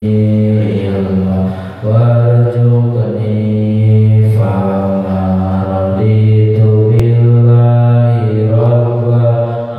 Ilma warzuqni fahma raditu billahi rabba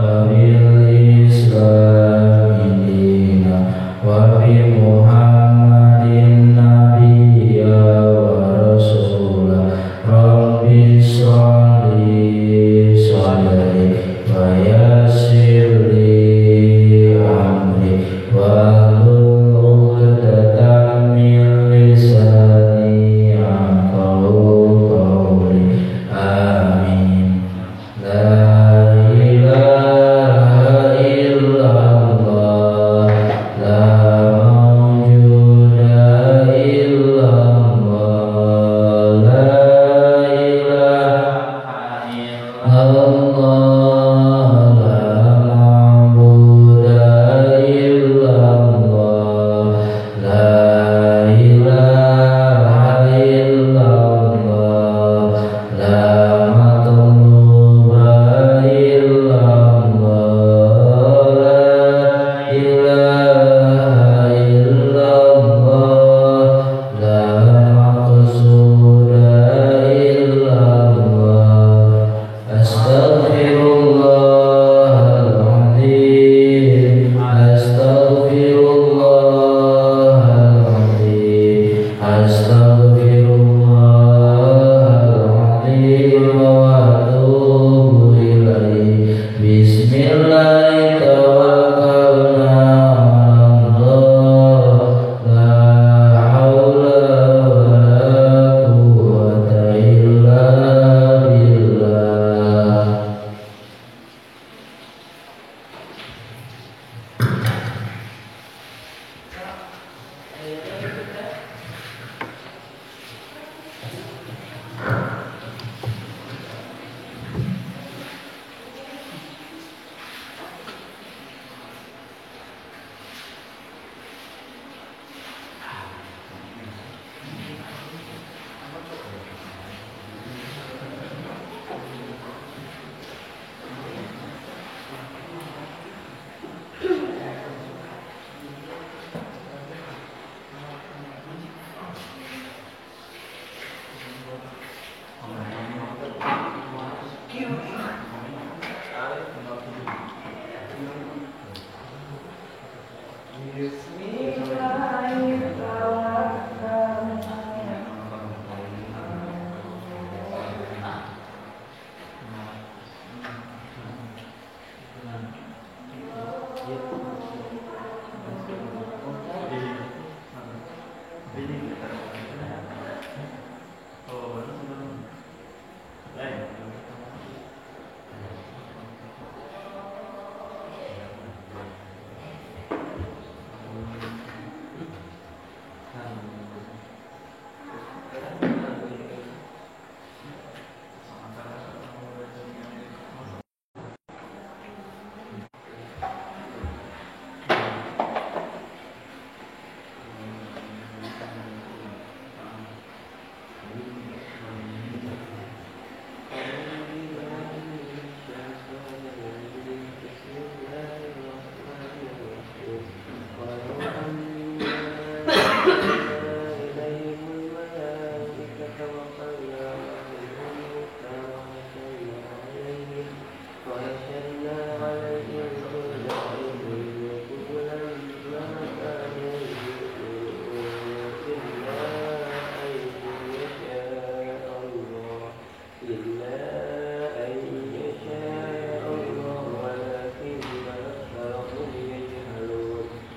wa bil islami dina wa bi Muhammadin nabiyya wa rasula. Rabbi sholli sadri wa yassir li amri wahlul 'uqdatam min lisani yafqahu qawli. Amin. La ilaha illallah, la mawjuda illallah, la ilaha illallah, la ma'buda illallah, la ilaha illallah, la matluba illallah, la ilaha illallah, la maqsuda illallah. Astaghfirullahaladzim, astaghfirullahaladzim, astaghfirullahaladzim wa atubu ilaih. Bismillahirrahmanirrahim. La haula wa la quwwata illa billah.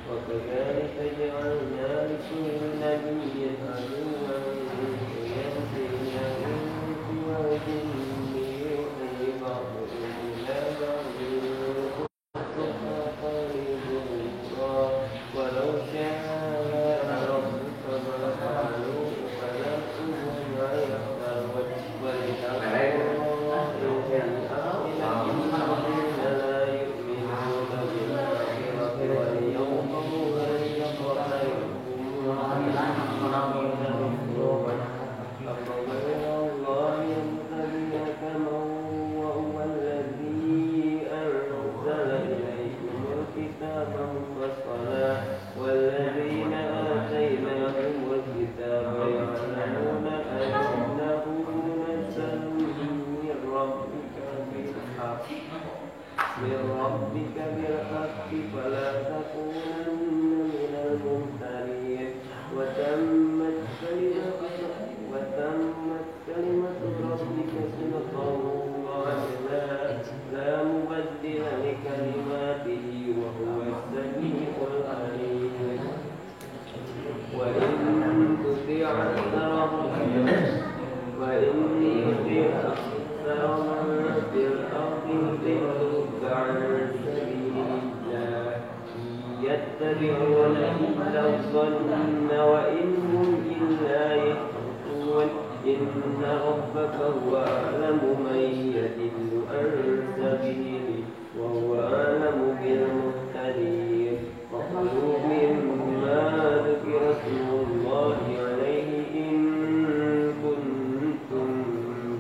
وكذلك جعلنا لكل يتبعون إلا الظن وإن هم إلا يخرصون. إن ربك هو أعلم من يضل عن سبيله وهو أعلم بالمهتدين. وكلوا مما ذكر اسم الله عليه إن كنتم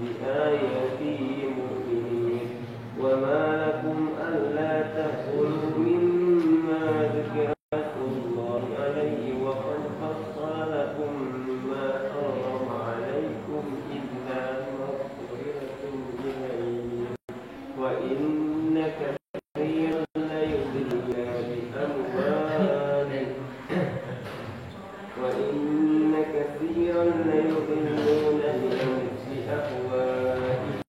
بآياته مؤمنين. وما لكم ألا تأكلوا مما ذكر اسم الله عليه وقد فصل لكم ما حرم عليكم إلا ما اضطررتم إليه. وإن كثيرا ليضلون بأموالهم وإن كثيرا ليضلون بأهوائهم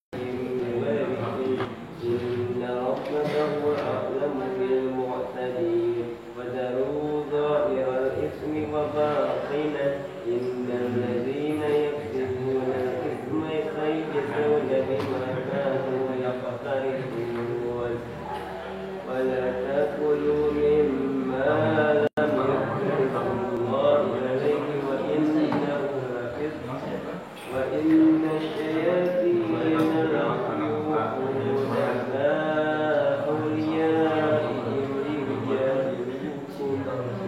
بغير علم. إن ربك هو أعلم بالمعتدين. وذروا ظاهر الإثم وباطنه إن الذين يكسبون الإثم سيجزون بما كانوا يقترفون. ولا تأكلوا مما لم يذكر اسم الله عليه وإنه لفسق. وإن الشياطين ليوحون إلى أوليائهم ليجادلوكم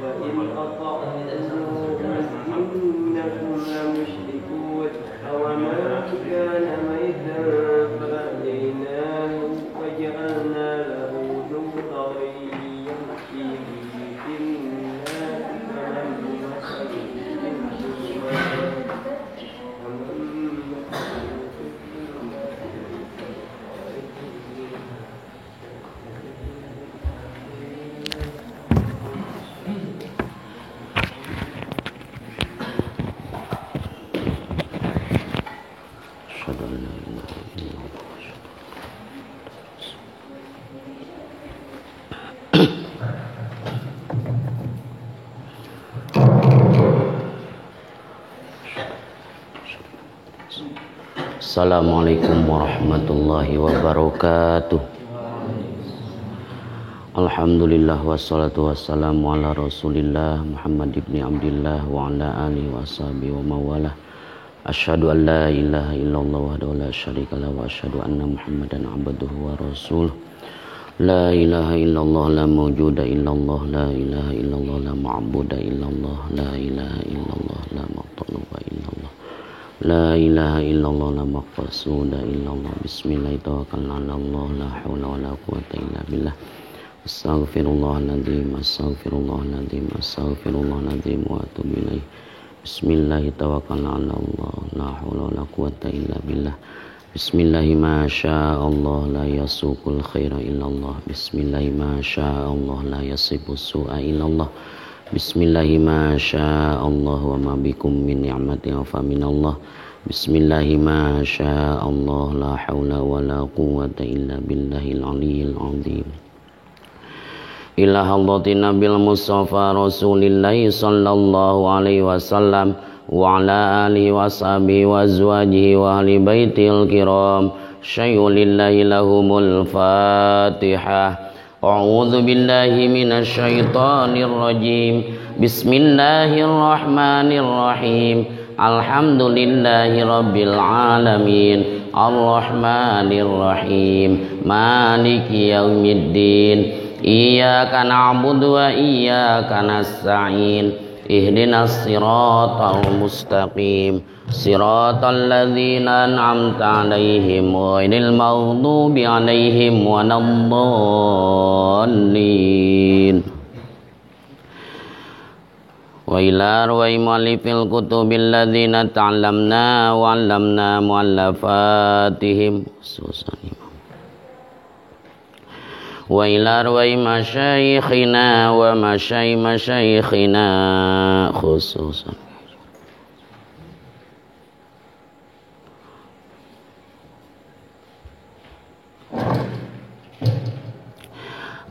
وإن أطعتموهم إنكم لمشركون. أومن كان ميتا فأحييناه وجعلنا له نورا يمشي به في الناس كمن مثله في الظلمات أشهد أن لا إله إلا الله وأشهد Assalamualaikum warahmatullahi wabarakatuh. Alhamdulillah wassalatu wassalamu ala rasulillah Muhammad ibni Abdillah wa ala alihi wa ashabihi wa mawalah. Asyhadu an la ilaha illallah wahdahu la syarikalah wa asyhadu anna Muhammadan abduhu wa rasuluh. La ilaha illallah la mawjuda illallah, la ilaha illallah la ma'buda illallah, la ilaha illallah la matluba illallah, la ilaha illallah la maqsuda illallah. Bismillah tawakkalna ala Allah, la haula wala quwata illa billah. Astaghfirullahaladzim, astaghfirullahaladzim, astaghfirullahaladzim wa atubu ilaih. Bismillah tawakkalna ala Allah, la haula wala quwata illa billah. Bismillah ma sya'allah la yasuqul khaira illallah. Bismillah ma sya'allah la yasifus su'a illallah. Bismillah ma sya'allah wa ma bikum min ni'matin fa minallah. Bismillah ma sya'allah la haula wala quwata illa billahil aliyyil azim. Ila hadratin Nabil Mustafa Rasulillah sallallahu alaihi wasallam wa ala alihi wa sahbihi wa azwajihi wa ahli baitil kiram. Syai'u lillahi lahumul Fatihah. A'udzu billahi minasy syaithanir rajim. Bismillahirrahmanirrahim. Alhamdulillahi rabbil alamin. Arrahmanir rahim. Maliki yaumiddin. Iyyaka na'budu wa iyyaka nasta'in. Ihdinas siratal mustaqim. Siratal ladzina an'amta 'alaihim ghairil maghdubi 'alaihim waladdallin. Wa ila arwahi mu'allifil kutubil ladzina ta'allamna wa 'allamna mu'allafatihim khususan wa ila arwahi masyayikhina wa masyayikhina khususan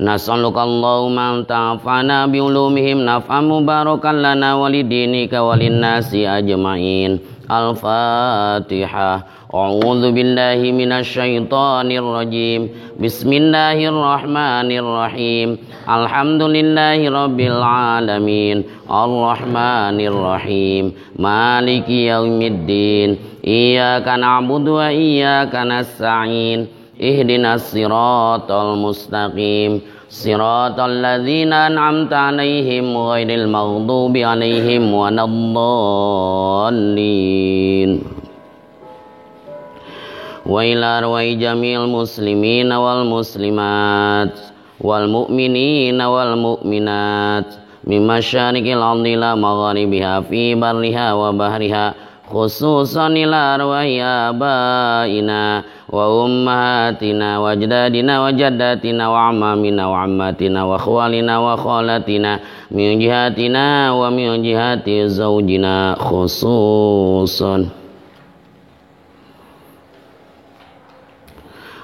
Nas'aluka Allahumma an ta'fana bi ulumihim naf'an mubarakan lana wa lidinika wa linnasi ajma'in. Al-Fatihah. A'udzu billahi minasyaitonir rajim. Bismillahirrahmanirrahim. Alhamdulillahi rabbil alamin. Arrahmanir rahim. Maliki yaumiddin. Iyyaka na'budu wa iyyaka nasta'in. Ihdinas siratal mustaqim. Siratal ladzina an'amta 'alaihim ghairil maghdubi 'alaihim waladdallin. Wa ila arwahi jami'il muslimina wal muslimat wal mu'minina wal mu'minat min masyariqil ardi ila magharibiha fi barriha wa bahriha khususan ila arwahi abaina wa ummahatina wa ajdadina wa jaddatina wa amamina wa ammatina wa khawalina wa khalatina min jihatina wa min jihati zawjina khususan.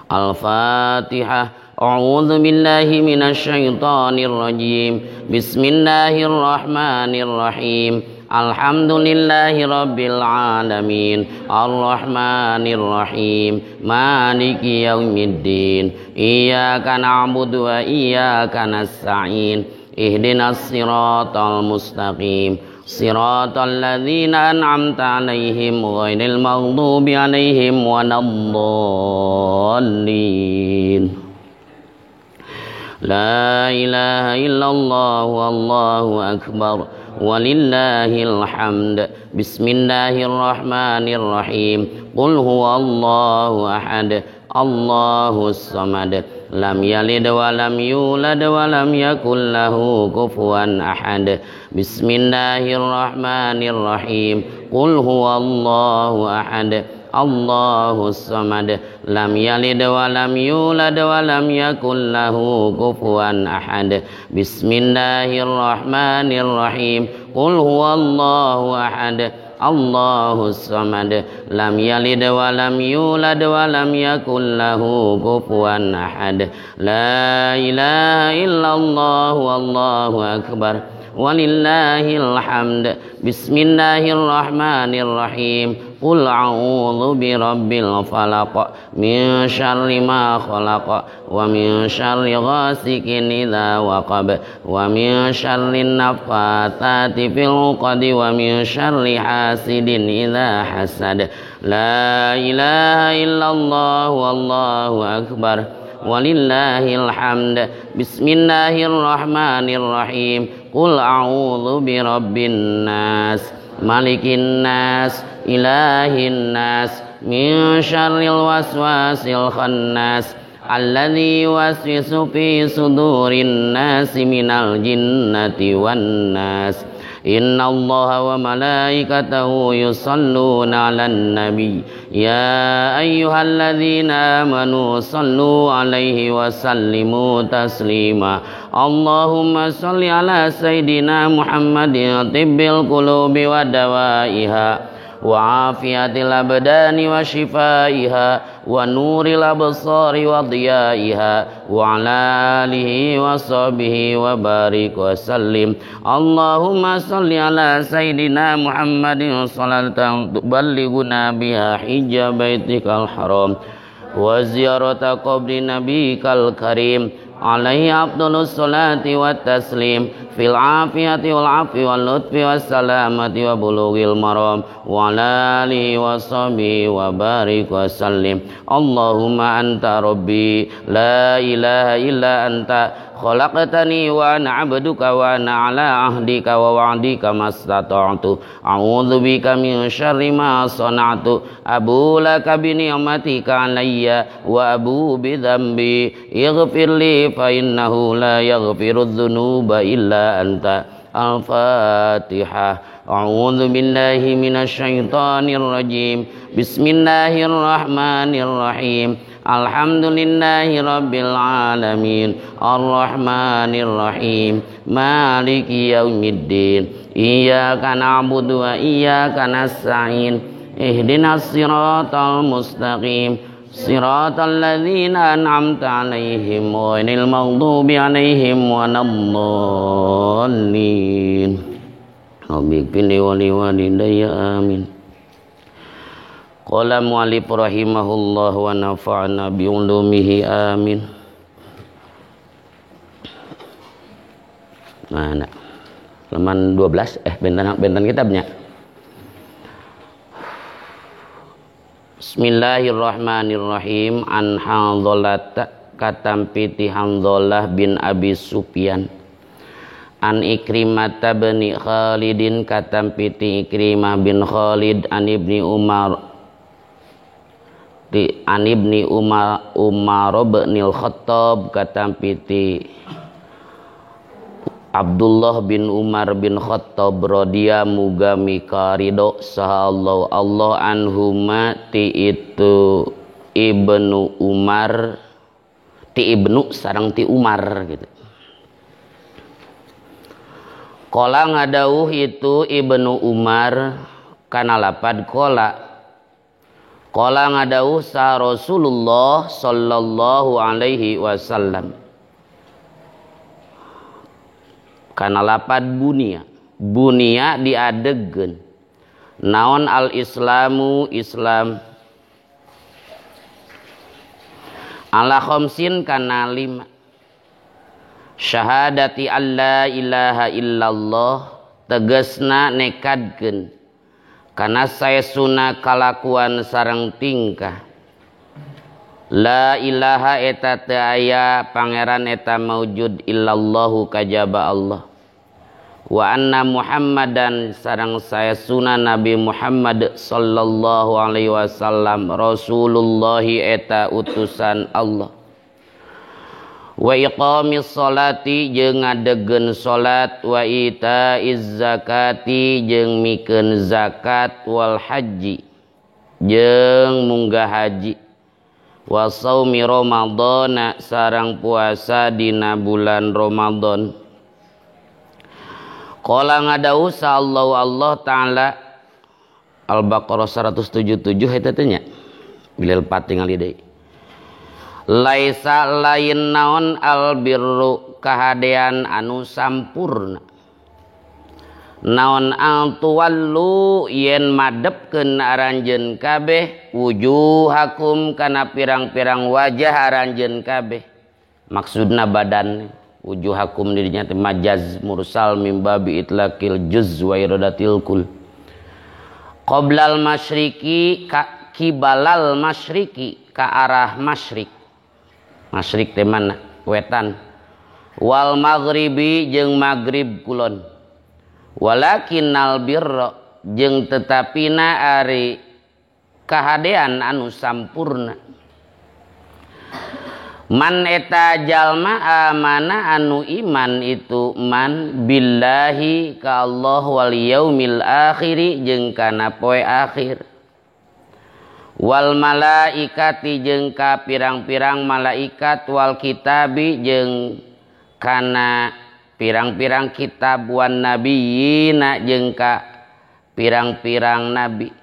Al-Fatihah. A'udzu billahi minasyaitonir rajim. Bismillahirrahmanirrahim. Alhamdulillahi rabbil alamin. Arrahmanir rahim. Maliki yaumiddin. Iyyaka na'budu wa iyyaka nasta'in. Ihdinas siratal mustaqim. Siratal ladzina an'amta 'alaihim ghairil maghdubi 'alaihim waladdallin. La ilaha illallah wallahu akbar. Walillahil hamd. Bismillahirrahmanirrahim. Qul huwallahu ahad. Allahus samad. Lam yalid wa lam yulad wa lam yakul lahu kufuwan ahad. Bismillahirrahmanirrahim. Qul huwallahu ahad. Allahus samad. Lam yalid wa lam yulad wa lam yakul lahu kufuwan ahad. Bismillahirrahmanirrahim. Qul huwallahu ahad. Allahus samad. Lam yalid wa lam yulad wa lam yakul lahu kufuwan ahad. La ilaha illallah wallahu akbar. Walillahil hamd. Bismillahirrahmanirrahim. Qul a'udzu birabbil falaq min syarri ma khalaq wa min syarri ghasikin idza waqab wa min syarri naffatsati fil 'uqad wa min syarri hasidin idza hasad. La ilaha illallah wallahu akbar. Walillahil hamd. Bismillahirrahmanirrahim. Qul a'udzu birabbin nas, malikin nas, ilahin nas, min syarril waswasil khannas, alladzi yuwaswisu fi sudurin nas minal jinnati wan nas. Innallaha wa malaikatahu yusalluna 'alan nabi ya ayyuhalladzina amanu sallu 'alaihi wa sallimu taslima. Allahumma salli ala sayyidina Muhammadin tibbil qulubi wa dawaiha wa afiyatil abdani wa shifaiha wa nuril absari wa diyaiha wa ala alihi wa sahbihi wa barik wa sallim. Allahumma salli ala sayyidina Muhammadin salatan tuballighuna biha hijja baitikal haram wa ziyarata qabri nabikal karim alaihi afdhalus salati wat taslim fil afiyati wal afwi wal lutfi was salamati wa bulughil maram wa ala alihi wa sahbihi wa barik wa sallim. Allahumma anta rabbi la ilaha illa anta khalaqtani wa ana 'abduka wa ana 'ala ahdika wa wa'dika mastata'tu. A'udzu bika min syarri ma sana'tu. Abu laka bi ni'matika 'alayya wa abu bi dzambi. Ighfir li fa innahu la yaghfiru dzunuba illa anta. Al-Fatihah. A'udzu billahi minasyaitonir rajim. Bismillahirrahmanirrahim. Alhamdulillahi rabbil alamin. Arrahmanir rahim. Maliki yaumiddin. Iyyaka na'budu wa iyyaka nasta'in. Ihdinas siratal mustaqim. Siratal ladzina an'amta 'alaihim ghairil maghdubi 'alaihim waladdallin. Rabbighfirli wa liwalidayya amin. Qala mu'allif rahimahullah wa nafa'na bi ulumihi amin. Mana? Halaman 12 benten kitabnya. Bismillahirrahmanirrahim. An Hanzalah katampiti Hanzalah bin Abi Sufyan. An Ikrimah bin Khalidin katampiti Ikrimah bin Khalid an Ibni Umar di an Ibni Umar Umar bin Khattab katampiti Abdullah bin Umar bin Khattab radhiya muga mika ridho saha Allah Allah anhuma ti itu Ibnu Umar ti Ibnu sareng ti Umar gitu. Qala ngadauh itu Ibnu Umar kana lapad qala. Qala ngadauh sa Rasulullah sallallahu alaihi wasallam. Kana lapad bunia. Bunia diadegkeun. Naon al-islamu Islam ala khamsin kana lima. Syahadati alla ilaha illallah tegasna nekadkeun kana saesuna kalakuan sareng tingkah. La ilaha eta teu aya pangeran eta maujud illallahu kajaba Allah. Wa anna Muhammadan sareng saesuna Nabi Muhammad sallallahu alaihi wasallam rasulullahi eta utusan Allah. Wa iqamis sholati jeung ngadegkeun salat wa itaiz zakati jeung mikeun zakat wal haji jeung munggah haji wa saumi ramadhana sareng puasa dina bulan Ramadan. Qala ngadauh sallallahu Allah taala Al-Baqarah 177 eta teh nya bilil pat tingali deui. Laisa lain naon albirru kahadean anu sampurna. Naon antuwallu yen madepkeun aranjeun kabeh wujuhakum kana pirang-pirang wajah aranjeun kabeh. Maksudna badan wujuhakum dirinya teh majaz mursal mim babi itlaqil juz wa iradatil kul. Qoblal masyriqi ka kibalal masyriqi ka arah masyriq. Masyrik teh mana? Wetan. Wal maghribi jeung maghrib kulon. Walakinnal birra jeung tetapina ari kahadean anu sampurna. Man eta jalma amana anu iman itu man billahi ka Allah wal yaumil akhiri jeung kana poe akhir. Wal malaikati jeung ka pirang-pirang malaikat wal kitabi jeung kana pirang-pirang kitab wan nabiyina jeung ka pirang-pirang nabi.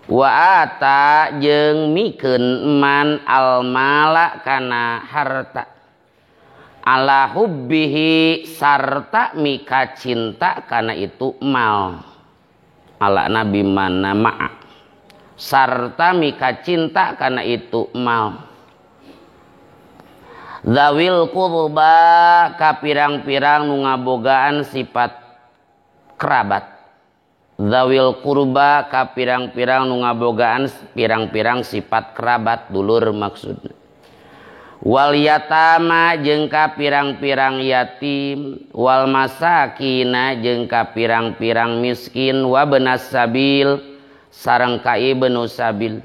Wa ata jeung mikeun man al mala kana harta ala hubbihi sarta mika cinta kana itu mal ala nabi mana ma'a sarta mika cinta kana itu mal. Zawil qurba ka pirang-pirang nu ngabogaan sifat kerabat. Zawil qurba ka pirang-pirang nu ngabogaan pirang-pirang sifat kerabat dulur maksudna. Wal yatama jeung ka pirang-pirang yatim wal masakina jeung ka pirang-pirang miskin wa benas sabil sareng ka ibnu sabil.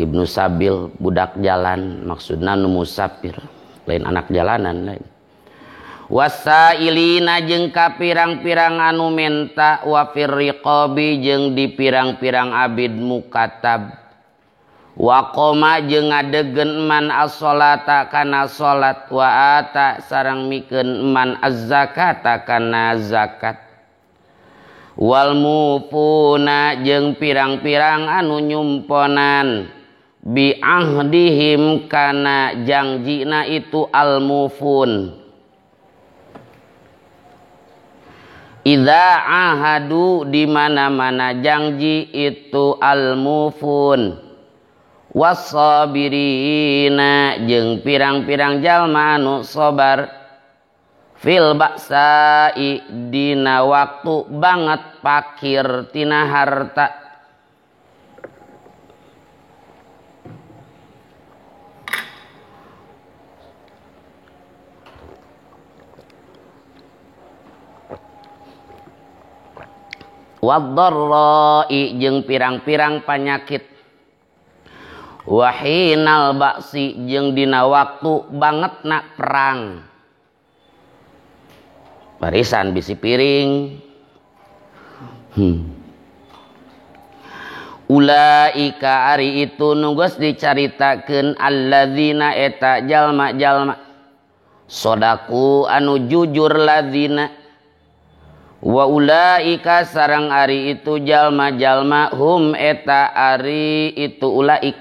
Ibnu sabil budak jalan maksudna nu musafir lain anak jalanan lain. Wasailina jeung ka pirang-pirang anu menta wa firriqabi jeung di pirang-pirang abid mukatab. Wa qoma jeung ngadegkeun man as-sholata kana salat wa ata sareng mikeun man az-zakata kana zakat. Wal mufuna jeung pirang-pirang anu nyumponan bi ahdihim kana jangjina itu al mufun. Idza ahadu di mana-mana janji itu al mufun. Wasabirina jeung pirang-pirang jalma anu sabar fil ba'sa'i dina waktu banget pakir tina harta. Wadh-dharra'i jeung pirang-pirang panyakit. Wahinal ba'si jeung dina waktu banget nak perang. Barisan bisi piring. Ulaika ari itu nu geus dicaritakeun alladzina eta jalma-jalma sodaku anu jujur ladzina. Wa ulaika sareng ari itu jalma-jalma hum eta ari itu ulaik.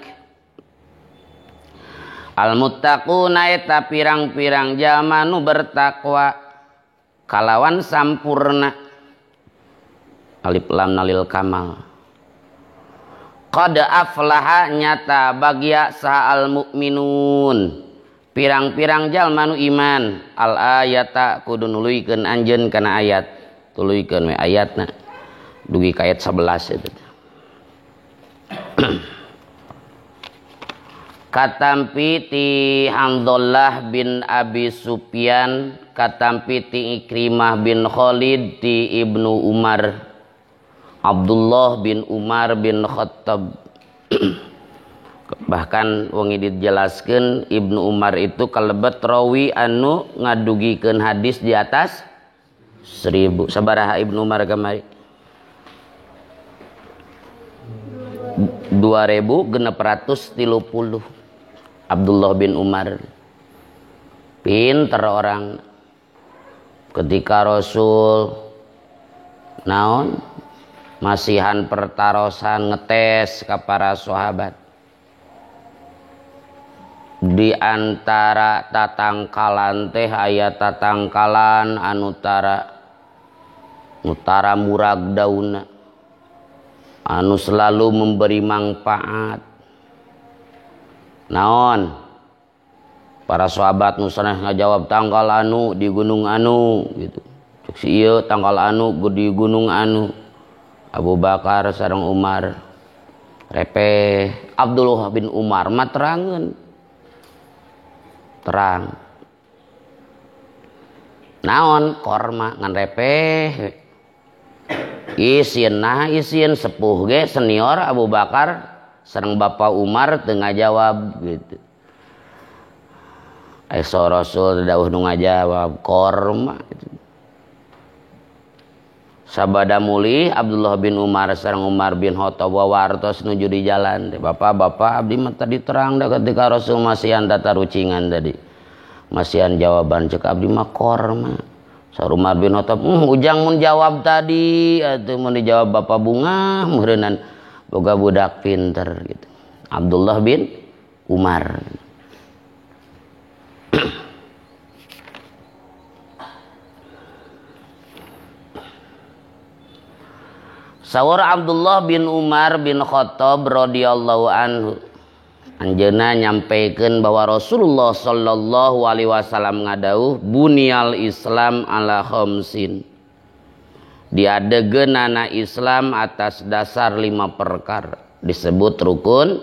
Al muttaquna eta pirang-pirang jalma nu bertakwa kalawan sampurna. Alif lam nalil kamal. Qad aflaha nyata bagia saha al mukminun. Pirang-pirang jalma nu iman. Al ayata kudu nuluykeun anjeun kana ayat. Tuluykeun we ayatna dugi ka ayat 11 eta. Katampi ti Hamdallah bin Abi Sufyan, katampi ti Ikrimah bin Khalid ti Ibnu Umar, Abdullah bin Umar bin Khattab. Bahkan wengi dijelaskeun Ibnu Umar itu kalebet rawi anu ngadugikeun hadis di atas 1000. Sabaraha Ibnu Umar kamari? 2630. Abdullah bin Umar pinter orang. Ketika Rasul naon masihan pertarosan ngetes ke para sahabat, di antara tatangkalan teh aya tatangkalan anu tara murag dauna, anu selalu memberi manfaat. Naon para sahabat nu sanes ngajawab tanggal anu di gunung anu gitu. Cek si ieu tanggal anu di gunung anu. Abu Bakar sareng Umar repeh. Abdullah bin Umar mah terangeun. Terang. Naon korma ngan repeh. Isin nah isin sepuh ge senior Abu Bakar sareng Bapak Umar teu ngajawab gitu. Eso Rasul dawuh nu ngajawab korma gitu. Sabada mulih Abdullah bin Umar sareng Umar bin Khattab wartos nuju di jalan. Bapak-bapak abdi mah tadi terang dah ketika Rasul masihan tatarucingan tadi. Masihan jawaban cek abdi mah korma. Saur Umar bin Khattab, ujang mun jawab tadi atuh mun dijawab bapak bunga meureunnan boga budak pinter gitu. Abdullah bin Umar. Saur Abdullah bin Umar bin Khattab radhiyallahu anhu, anjeunna nyampaikan bahwa Rasulullah sallallahu alaihi wasallam ngadauh bunyal Islam ala khamsin. Diadegeunana Islam atas dasar 5 perkara disebut rukun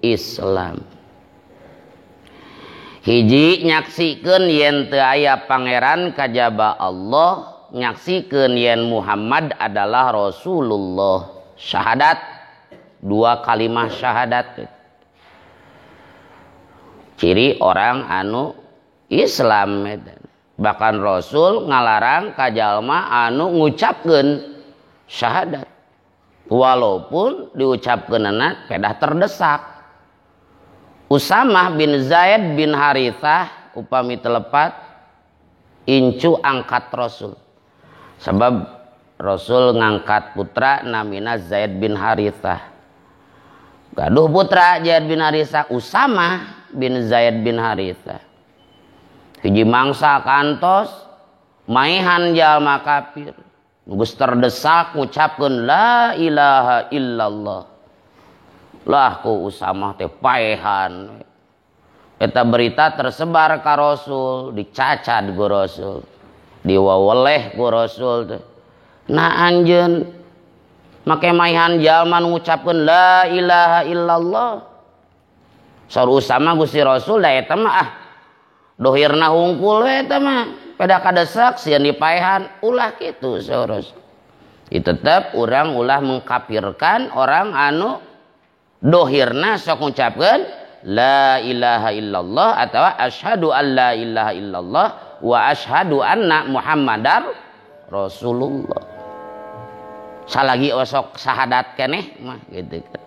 Islam. Hiji, nyaksikeun yen teu aya pangeran kajaba Allah, nyaksikeun yen Muhammad adalah Rasulullah. Syahadat, 2 kalimah syahadat. Ciri orang anu Islam. Bahkan Rasul ngalarang ka jalma anu ngucapkeun syahadat. Walaupun diucapkeunana pedah terdesak. Usamah bin Zaid bin Harithah upami telepat incu angkat Rasul. Sebab Rasul ngangkat putra namina Zaid bin Harithah. Gaduh putra Zaid bin Harithah, Usama bin Zaid bin Harithah. Hiji mangsa kantos maihan jalma kafir. Geus terdesak ngucapkeun la ilaha illallah. Lah ku Usama teh paehan. Eta berita tersebar ka Rasul, dicacad ku Rasul, diwaweleh ku Rasul teh. Nah anjeun make maihan jalma ngucapkeun la ilaha illallah. Saur Usama Gusti Rasul da eta mah ah dohirna hungkul we eta mah. Pada kadesak sieun dipaehan ulah kitu saur Rasul. Tetep urang ulah mengkafirkan orang anu dohirna sok ngucapkeun la ilaha illallah atau asyhadu an la ilaha illallah wa asyhadu anna Muhammadar Rasulullah. Salagi osok syahadat keneh mah gitu kan.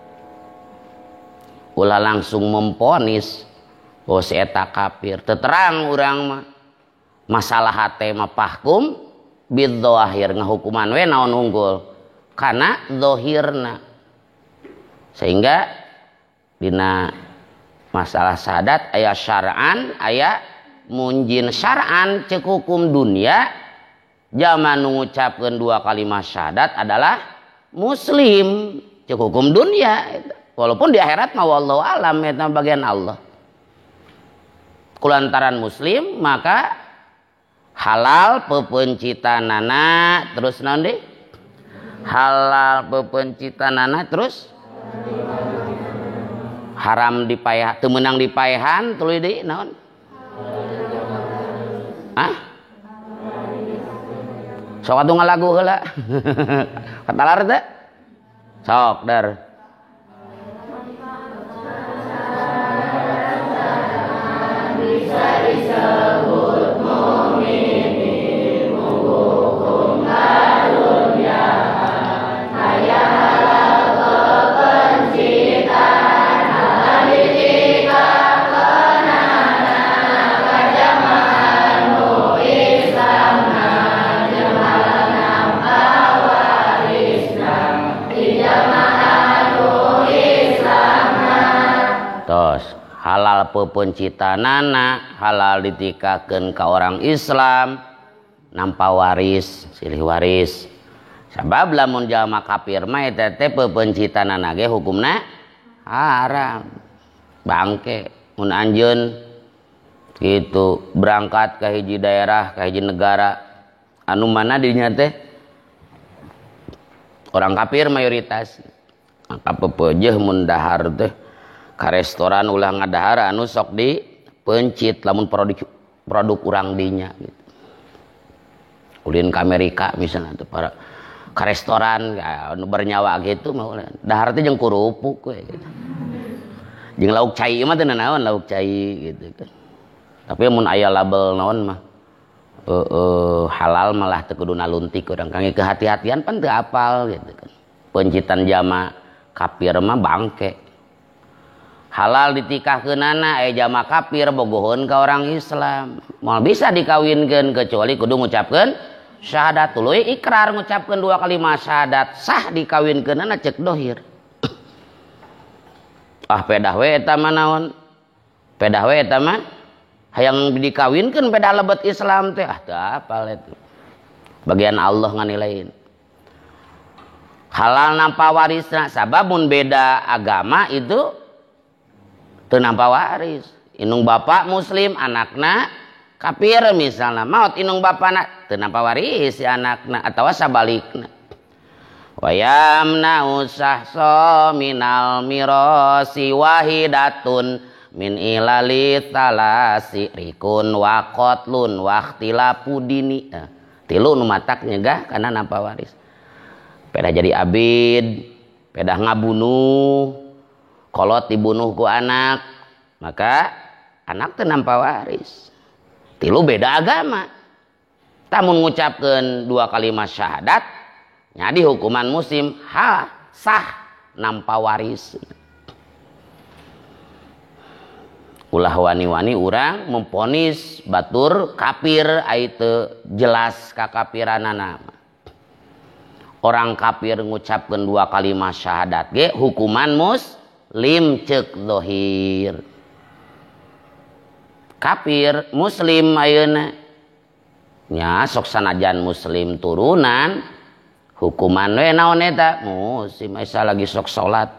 Ulah langsung memponis oh si eta kafir. Teterang urang mah masalah hate mah pahkum bidzahir ngahukuman we naon unggul kana zahirna. Sehingga dina masalah syahadat aya syar'an aya munjin. Syar'an ceuk hukum dunia zaman ngucapkeun dua kalimat syahadat adalah muslim ceuk hukum dunia, walaupun di akhirat mah wallahu alam eta bagian Allah. Kulantaran muslim maka halal pepencitanana terus naon deui? Halal pepencitanana terus haram dipayah, teu meunang dipaehan tuluy deui naon? Hah? Sok atuh ngalagu heula. Katalar teh? Sok dar. Bisa disebut mukminin hukum karunia kaya halal pepencitan halal ditikahkeunana kajamahan nu Islamna jeung halal nampa warisna di jamaah nu Islamna. Tos halal pepencitanana, halal ditikakeun ka orang Islam, nampa waris, silih waris. Sabab lamun jalma kafir mah eta teh pepencitanana ge hukumna haram. Bangke mun anjeun gitu berangkat ka hiji daerah, ka hiji negara anu mana dinya teh orang kafir mayoritas. Maka pepejeuh mun dahar teh ka restoran ulah ngadahar anu sok di pencit lamun produk urang dinya gitu. Ulin ke Amerika misalnya tuh para ka restoran anu bernyawa gitu mah dahar teh jeung kurupuk we gitu. Jeung lauk cai mah teu naon lauk cai gitu kan. Tapi mun aya label naon mah halal malah teu kudu naluntik urang kangge kehati-hatian pan teu apal gitu kan. Pencitan jama kafir mah bangke. Halal ditikahkeunana aya jama kafir bogoheun ka orang Islam. Moal bisa dikawinkeun kecuali kudu ngucapkeun syahadat tuluy ikrar ngucapkeun dua kalimat syahadat sah dikawinkeunana ceuk dohir. Ah pedah we eta mah naon? Pedah we eta mah hayang dikawinkeun pedah lebet Islam teh ah teu apal eta. Bagian Allah nganilain. Halal nampa warisna sabab mun beda agama itu teu nampa waris. Indung bapak muslim anakna kafir misalna maot indung bapana teu nampa waris si anakna atawa sabalikna. Wa yamna'u sahsa minal mirasi wahidatun min ilali talasi rikun wa qatlun wa ikhtilafu dini. Nah, tilu nu matak nyegah kana nampa waris. Pedah jadi abid, pedah ngabunuh, kolot dibunuh ku anak, maka anak teu nampa waris. Tilu beda agama. Tamun ngucapkeun dua kalimat syahadat, nyadi hukuman muslim ha sah nampa waris. Ulah wani-wani urang memponis batur kafir ai teu jelas kakafiranana. Orang kafir ngucapkeun dua kalimat syahadat ge hukuman muslim ceuk zahir. Kafir muslim ayeuna nya sok sanajan muslim turunan hukuman we naon eta muslim asa lagi sok salat.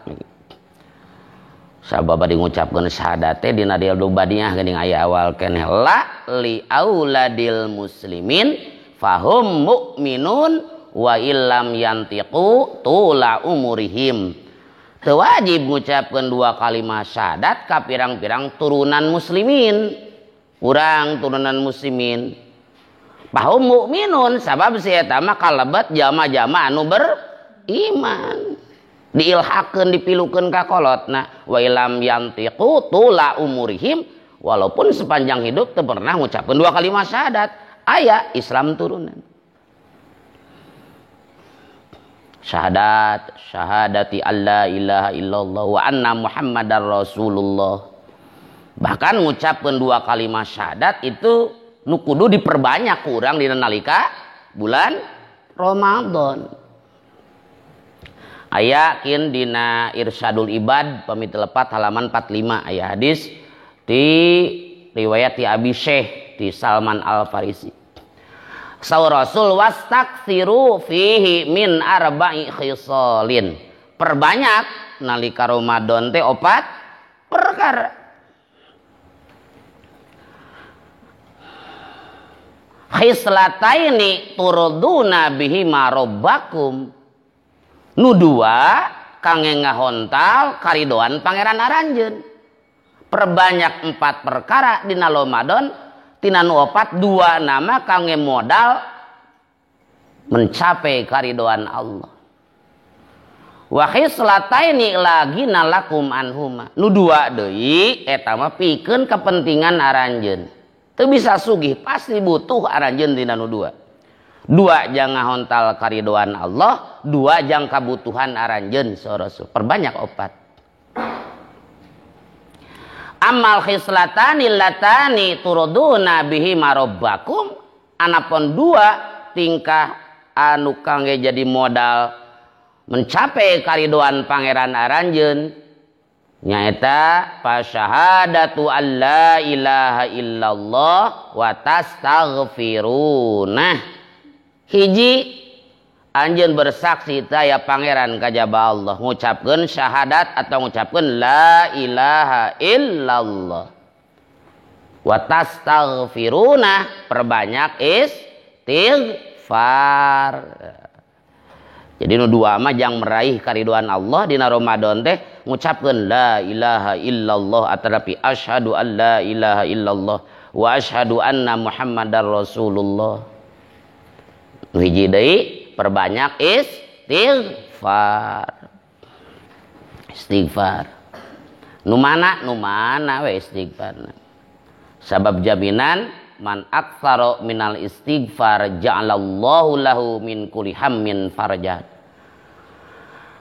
Sabab bade ngucapkeun syahadat teh dina dieu badiah geuning aya awal keneh la li auladil muslimin fahum mukminun wa illam yantiqu tula umurihim. Teu wajib ngucapkeun dua kalimat syahadat ka pirang-pirang turunan muslimin. Urang turunan muslimin. Fahum mukminun sabab si eta mah kalebet jama-jama anu beriman. Diilhakeun dipilukeun ka kolotna wa illam yantiqu tula umurihim walaupun sepanjang hidup teu pernah ngucapkeun dua kalimat syahadat aya Islam turunan. Syahadat syahadati alla ilaha illallah wa anna muhammadar rasulullah. Bahkan ngucapkeun dua kalimat syahadat itu nu kudu diperbanyak kurang dina nalika bulan Ramadan. Aya kin dina Irsyadul Ibad pamit lepat halaman 45 aya hadis di riwayat ti Abi Syekh di Salman Al Farisi. Saur Rasul wastaksiru fihi min arba'i khisalin. Perbanyak nalika Ramadan teh opat perkara. Khislataini turuduna bihi marobbakum. Nu dua kangge ngahontal karidoan pangeran aranjeun. Perbanyak empat perkara dina Ramadan tina nu opat dua nama kangge modal mencapai karidoan Allah. Wa khislataini lagi nalakum anhuma. Nu dua deui eta mah pikeun kepentingan aranjeun. Teu bisa sugih pasti butuh aranjeun dina nu dua. Dua jang ngahontal karidoan Allah, dua jang kabutuhan aranjeun saur Rasul. Perbanyak opat. Amal khislatani latani turuduna bihi marobbakum, anapun dua tingkah anu kangge jadi modal mencapai karidoan pangeran aranjeun nyaeta fasyahadatu alla ilaha illallah wa tastaghfiruna. Hiji anjeun bersaksi taya pangeran kajaba Allah ngucapkeun syahadat atau ngucapkeun la ilaha illallah wa tastaghfiruna perbanyak istighfar. Jadi nu dua mah jang meraih karidoan Allah dina Ramadan teh ngucapkeun la ilaha illallah atanapi asyhadu an la ilaha illallah wa asyhadu anna muhammadar rasulullah. Hiji deui perbanyak istighfar. Istighfar. Nu mana we istighfarna. Sabab jaminan man aktsara minal istighfar ja'alallahu lahu min kulli hammin farja.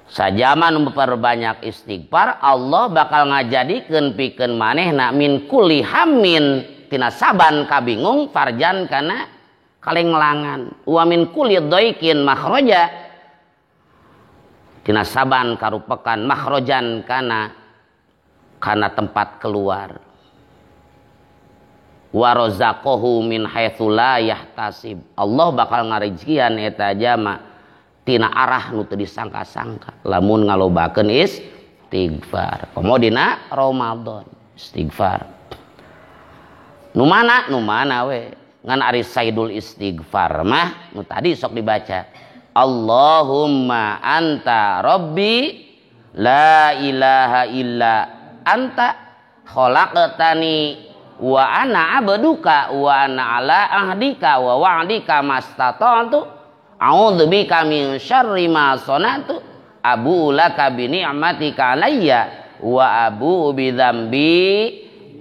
Sajaman memperbanyak istighfar Allah bakal ngajadikeun pikeun manehna min kulli hammin tina saban kabingung farjan kana kalenglangan wa min kulli dhaikin makhraja tina saban karupekan makhrajan kana tempat keluar wa razaqahu min haitsu la yahtasib. Allah bakal ngarejekian eta jama tina arah nu teu disangka-sangka lamun ngalobakeun istighfar. Komo dina Ramadan istighfar. Nu mana we ngan ari saidul istighfar mah nu tadi sok dibaca Allahumma anta rabbi la ilaha illa anta khalaqtani wa ana abduka wa ana ala ahdika wa wa'dika mastata'tu a'udzubika min syarri ma sana'tu abu laka bi ni'matika alayya wa abu bi dzambi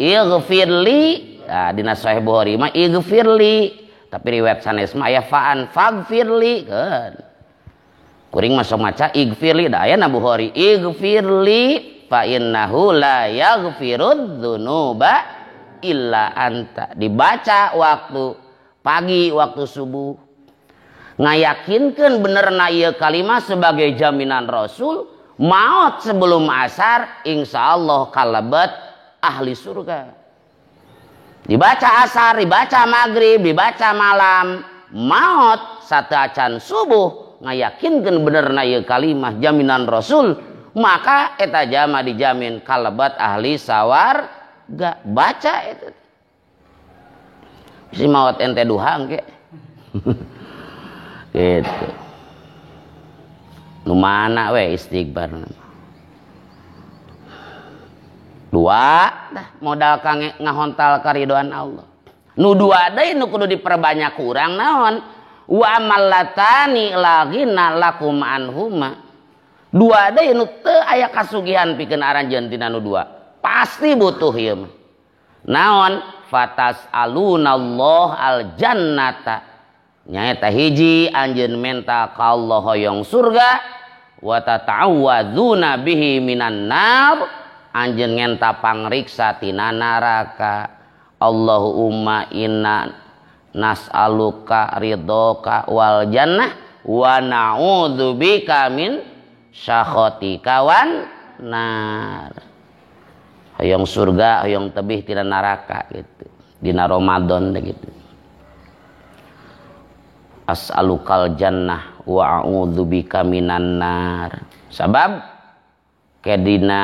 ighfirli. Nah, dina Sahih Bukhari mah ighfirli, tapi riwayat sanes mah aya fa'an faghfirli kan. Kuring mah sok maca ighfirli da aya na Bukhari ighfirli fa innahu la yaghfirudz dzunuba illa anta. Dibaca waktu pagi, waktu subuh. Ngayakinkeun benerna ieu kalimah sebagai jaminan Rasul, maut sebelum asar insyaallah kalebet ahli surga. Dibaca asar, dibaca maghrib, dibaca malam, maut sateuacan subuh ngayakinkeun benerna ieu kalimah jaminan Rasul, maka eta jama dijamin kalebet ahli sawarga. Baca itu. Si maut ente duha engke. Gitu. Nu mana we istighfar. Dua dah modal kang ngahontal karidoan Allah. Nu dua deui nu kudu diperbanyak kurang naon? Wa amallatani lagina lakum anhuma. Dua deui nu teu aya kasugihan pikeun aranjeun tina nu dua. Pasti butuh ieu mah. Naon? Fatas alunallah al jannata. Nyaeta hiji anjeun menta ka Allah hoyong surga, wa tata'awwadzuna bihi minan nar, anjeun ngenta pangriksa tina neraka. Allahumma inna nas'aluka ridhoka wal jannah wa na'udzubika min syakhatika wan nar. Hoyong surga, hoyong tebih tina neraka gitu. Dina Ramadan gitu. As'alukal jannah wa a'udzubika minan nar. Sabab kedina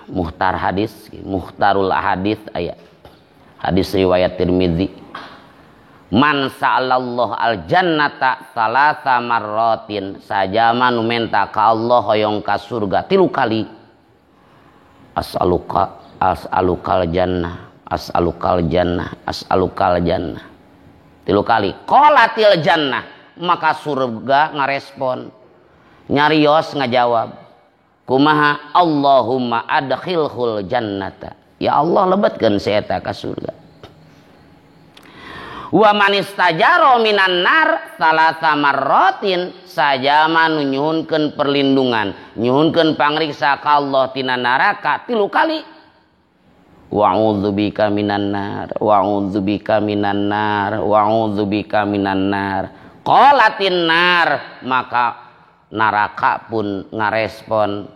muhtar hadis, muhtarul hadis ayat. Hadis riwayat Tirmizi. Man sa'alallahu al jannata salasa marratin, sajama nu menta ka Allah hoyong ka surga 3 kali. As'aluka as'alukal jannah, as'alukal jannah, as'alukal jannah. 3 kali. Qalatil jannah, maka surga ngarespon. Nyarios ngajawab. Kumaha? Allahumma adkhilhul jannata. Ya Allah lebetkeun si eta ka surga. Wa man istajaro minan nar salasa marratin, sajama nu nyuhunkeun perlindungan, nyuhunkeun pangriksa ka Allah tina neraka 3 kali. Wa'udzubika minan nar, wa'udzubika minan nar, wa'udzubika minan nar. Qalatin nar, maka neraka pun ngarespon,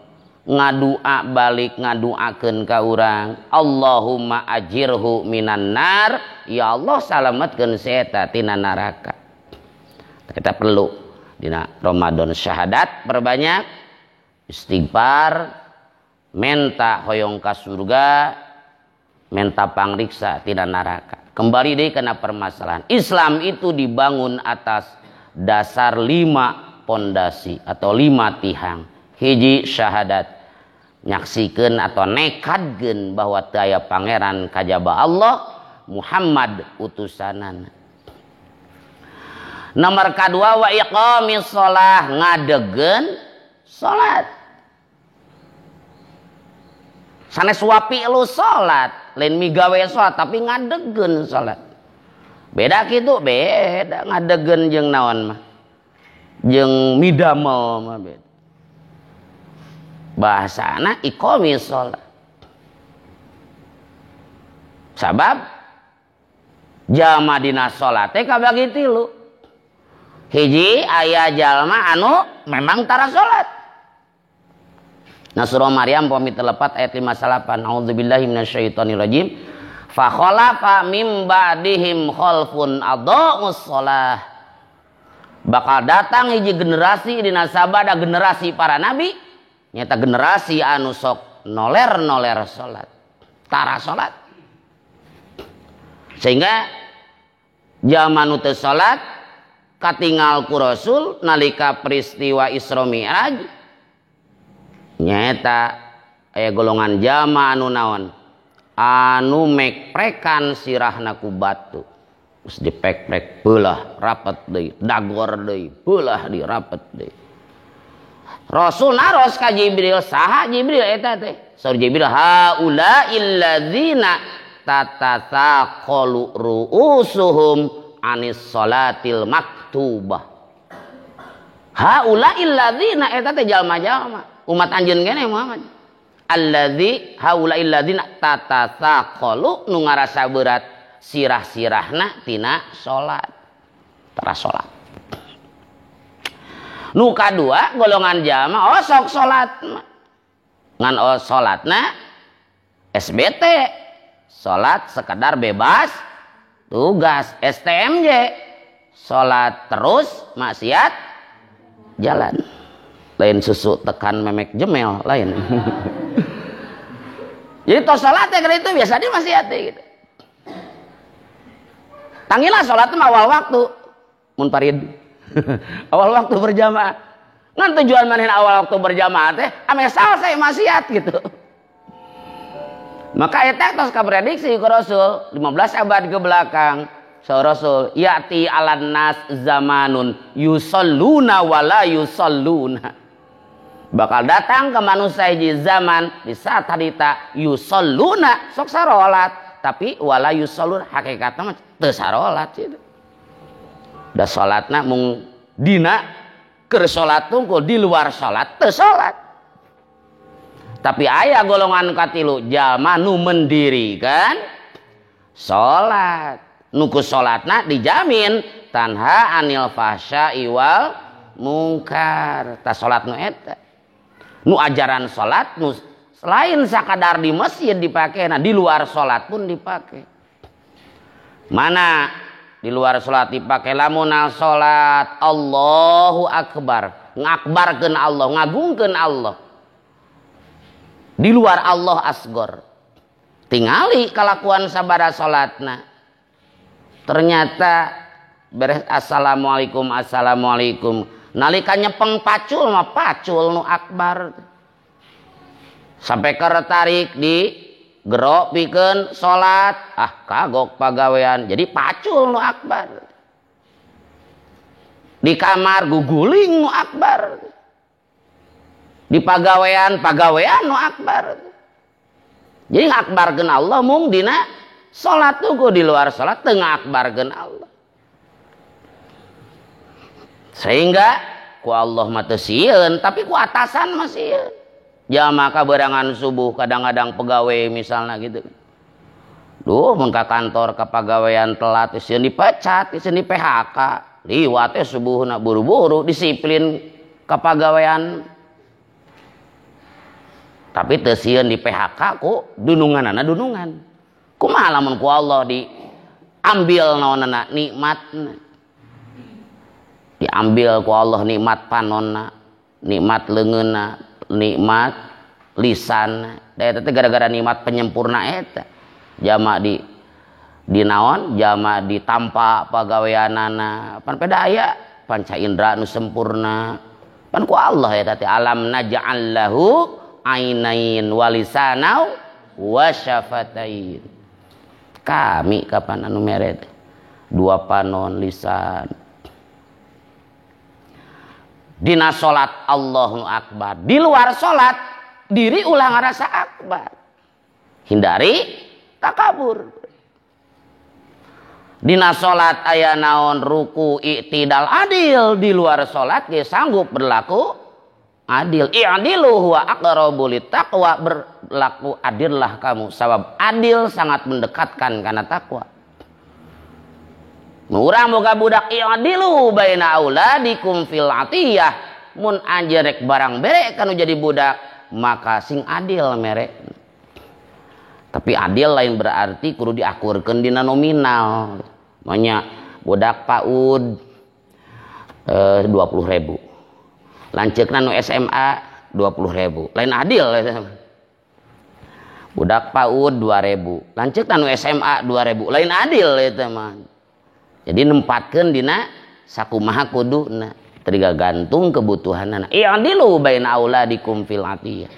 ngadua balik, ngaduakeun ka urang. Allahumma ajirhu minan nar, ya Allah salametkeun si eta tina neraka. Kita perlu dina Ramadan syahadat perbanyak, istighfar, menta hoyong ka surga, menta pangriksa tina neraka. Kembali deui kana permasalahan. Islam itu dibangun atas dasar 5 pondasi atau 5 tihang. Hiji syahadat, nyaksikeun atau nekadkeun bahwa teu aya pangeran kajaba Allah, Muhammad utusanana. Nomor kadua wa iqamis shalah, ngadegkeun salat. Sanes wapi lu salat, lain migawe salat tapi ngadegkeun salat. Beda kitu, beda ngadegkeun jeung naon mah. Jeung midamel mah beda. Bahasana iqamis shalah. Sabab jalma dina salat teh kabagi 3. Hiji aya jalma anu memang tara salat. Nah surah Maryam pami telepat ayat 58. A'udzubillahi minasyaitonirrajim. Fa khalafa mim ba'dihim khalfun adha'us shalah. Bakal datang hiji generasi dina sabada generasi para nabi, nyata generasi anu sok noler-noler salat, tara salat. Sehingga zaman nu teu salat katingal ku Rasul nalika peristiwa Isra Mi'raj, nyaeta aya golongan jama anu naon? Anu mekprekan sirahna ku batu. Terus dipek-prek beulah rapet deui, dagor deui, beulah deui rapet deui. Rasul naros ka Jibril, saha Jibril eta teh? Saur Jibril, haula illadzina tatasaqalu ru'usuhum anis salatil maktubah. Haula illadzina eta teh jalma-jalma umat anjeun keneh Muhammad. Alladzi haula illadzina tatasaqalu nu ngarasa berat sirah-sirahna tina salat. Tara salat. Nu kadua golongan jalma osok salat ngan salatna SBT, salat sekadar bebas tugas. STMJ, salat terus maksiat jalan. Lain susu tekan memek jemel lain. Jadi tos salat teh itu biasanya maksiat gitu. Tangilah salat mah awal waktu mun parid. Awal waktu berjamaah. Ngan tujuan manehna awal waktu berjamaah teh ame selesai maksiat gitu. Maka eta tos kaprediksi ku Rasul 15 abad ke belakang. So Rasul ya'ti 'alan nas zamanun yusalluna wala yusalluna. Bakal datang ke manusia di zaman di saat harita yusalluna sok sarolat tapi wala yusalluna hakikatna mah teu sarolat gitu. Da salatna mung dina keur salat tungkul di luar salat teu salat. Tapi aya golongan katilu jalma nu mendirikan salat. Nu ku salatna dijamin tanha anil fahsya'i wal mungkar. Ta salat nu eta. Nu ajaran salat nu selain sakadar di masjid dipake, nah di luar salat pun dipake. Mana di luar salat dipake? Lamun salat Allahu akbar, ngakbarkeun Allah, ngagungkeun Allah. Di luar Allah asgor. Tingali kalakuan sabara salatna. Ternyata beres assalamualaikum assalamualaikum. Nalika nyepeng pacul mah pacul nu akbar. Sampai kertarik di gerok pikeun salat, ah kagok pagawean. Jadi pacul nu akbar. Di kamar guguling nu akbar. Di pagawean pagawean nu akbar. Jadi ngakbarkeun Allah mung dina salat tunggu di luar salat teu ngakbarkeun Allah. Sehingga ku Allah mah teu sieun, tapi ku atasan mah sieun. Jalma kaberangan subuh kadang-kadang pegawai misalnya gitu. Duh mun ka kantor ka pagawean telat sieun dipecat, sieun di PHK. Liwat teh subuhna buru-buru disiplin ka pagawean. Tapi teu sieun di PHK ku dununganana dunungan. Kumaha lamun ku Allah diambil naonana nikmatna. Diambil ku Allah nikmat panonna, nikmat leungeunna, nikmat lisan. Da eta teh gara-gara nikmat penyempurna eta. Jama di naon, jama ditampa pagaweanana. Pan peda aya panca indra nu sempurna. Pan ku Allah eta teh alam naj'al lahu ainain walisanau wasyafatain. Kami kapan anu mere dua panon lisan. Dina salat Allahu akbar. Di luar salat diri ulah ngarasa akbar. Hindari takabur. Dina salat aya naon ruku i'tidal adil, di luar salat ge sanggup berlaku adil. I'dilu huwa aqrabu littaqwa, berlaku adillah kamu sabab adil sangat mendekatkan karena takwa. Urang boga budak i'dilu baina auladikum fil atiyah, mun anjeun rek barang bere kanu jadi budak maka sing adil mere. Tapi adil lain berarti kudu diakurkeun dina nominal. Manya budak PAUD 20.000. Lanceukna nu SMA 20.000. Lain adil. Budak PAUD 2.000. Lanceukna nu SMA 2.000. Lain adil eta mah. Jadi nempatkeun dina sakumaha kuduna, tergantung kebutuhanana. I'dilu baina auladikum fil atiyah.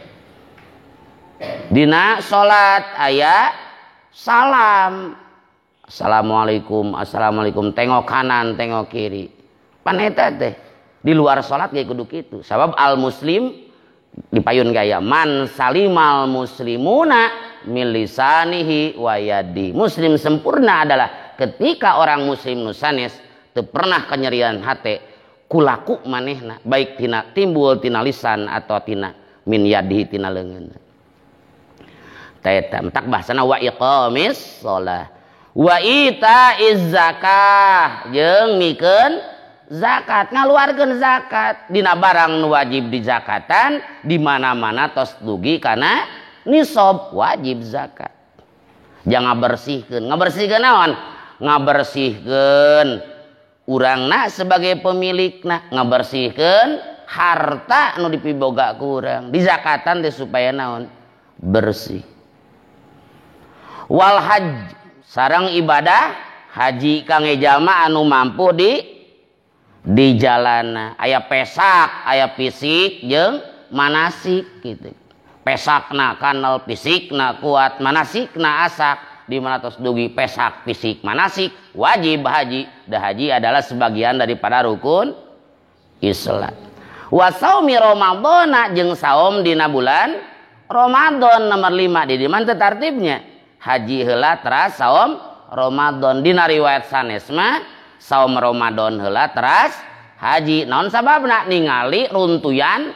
Dina salat aya salam. Assalamualaikum, assalamualaikum, tengok kanan, tengok kiri. Pan eta teh di luar salat ge kudu kitu. Sabab al muslim dipayun gaya man salimal muslimuna min lisanihi wa yadi. Muslim sempurna adalah ketika orang muslim nu sanes teu pernah kanyerian hate kulaku manehna, baik tina timbul tina lisan atau tina min yadihi tina leungeunna. Eta mentak bahasana wa iqamis shalah wa itaiz zakah jeung mikeun Zakat, ngaluarkeun zakat dina barang nu wajib dizakatan di mana-mana tos dugi kana nisab wajib zakat. Jangan bersihkeun, ngabersihkeun naon? Ngabersihkeun urangna sebagai pemilikna, ngabersihkeun harta nu dipiboga ku urang, dizakatan teh supaya naon? Bersih. Wal hajj sareng ibadah haji kangge jalma anu mampu di jalana. Aya pesak, aya fisik jeung manasik gitu. Pesakna kanal, fisikna kuat, manasikna asak. Di mana tos dugi pesak, fisik, manasik wajib haji. Da haji adalah sebagian daripada rukun Islam. Wa saumi Ramadhana jeung saum dina bulan Ramadan nomor 5 di mana tartibnya? Haji heula teras saum Ramadan. Dina riwayat sanes mah saum Ramadan heula teras haji. Naon sababna? Ningali runtuyan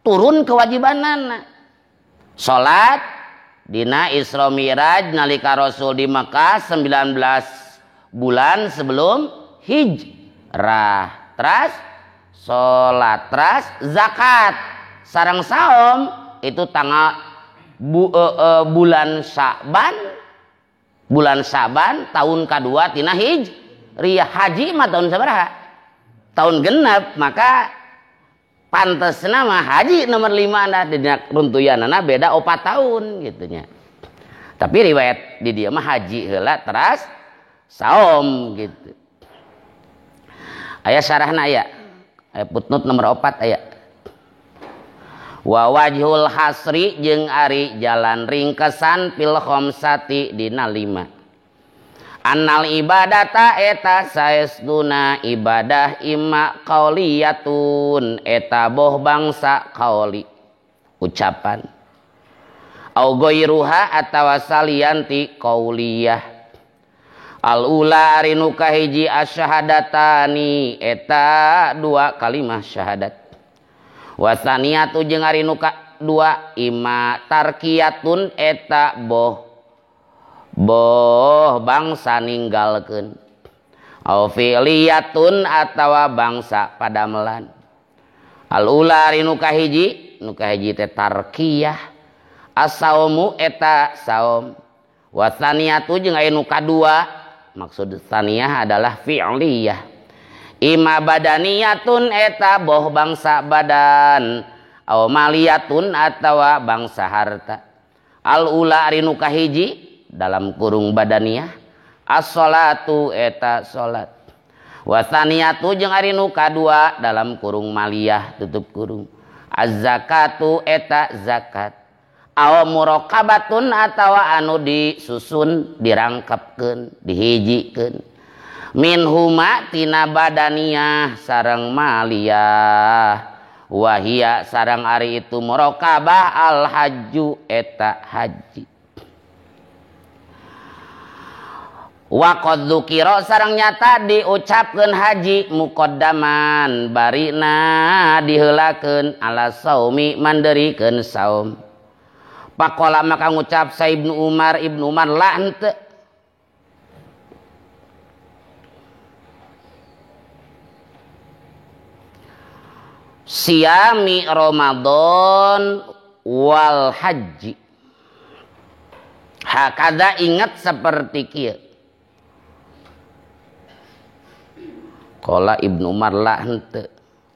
turun kewajibanana. Salat dina Isra Mi'raj nalika Rasul di Mekah 19 bulan sebelum hijrah. Teras salat, teras zakat sareng saum itu tanggal bulan Sya'ban, bulan Sya'ban tahun kedua tina hijriah. Haji mah tahun sabaraha? Tahun genep. Maka pantesna mah haji nomor 5 dah dina runtuyanana beda 4 tahun gitunya. Tapi riwayat di dia mah haji heula teras saum gitu. Aya syarahna aya. Aya footnote nomor 4 aya. Wa wajhul hasri jeung ari jalan ringkesan fil khamsati dina 5. Annal ibadata eta saestuna ibadah imma qauliyatun eta boh bangsa qauli ucapan au ghairuha atawa salianti qauliyah. Al ula ari nu kahiji asyahadatani eta dua kalimah syahadat. Wasaniyatu jeung ari nu kadua imma tarkiyatun eta boh bangsa ninggalkeun au fi'liyatun atawa bangsa padamelan. Al ula ari nu kahiji teh tarkiyah. As-saumu eta saum. Wasaniyatu jeung ari nu kadua maksud saniyah adalah fi'liyah. Ima badaniyatun eta boh bangsa badan au maliyatun atawa bangsa harta. Al ula ari nu kahiji dalam kurung badaniyah as-sholatu eta salat. Wasaniyatu jeung ari nu kadua dalam kurung maliyah tutup kurung az-zakatu eta zakat. Aw muraqabatun atawa anu disusun dirangkepkeun dihijikeun min huma tina badaniyah sareng maliyah wahia sareng ari itu muraqabah al hajju eta haji. Wa qad dzukira sareng nyata diucapkeun haji muqaddaman barina diheulakeun ala saumi manderikeun saum. Pakola maka ngucap sa Ibnu Umar, Ibnu Umar la henteu. Siami Ramadan wal haji. Hakada ingat seperti kieu. Qala Ibnu Umar la henteu.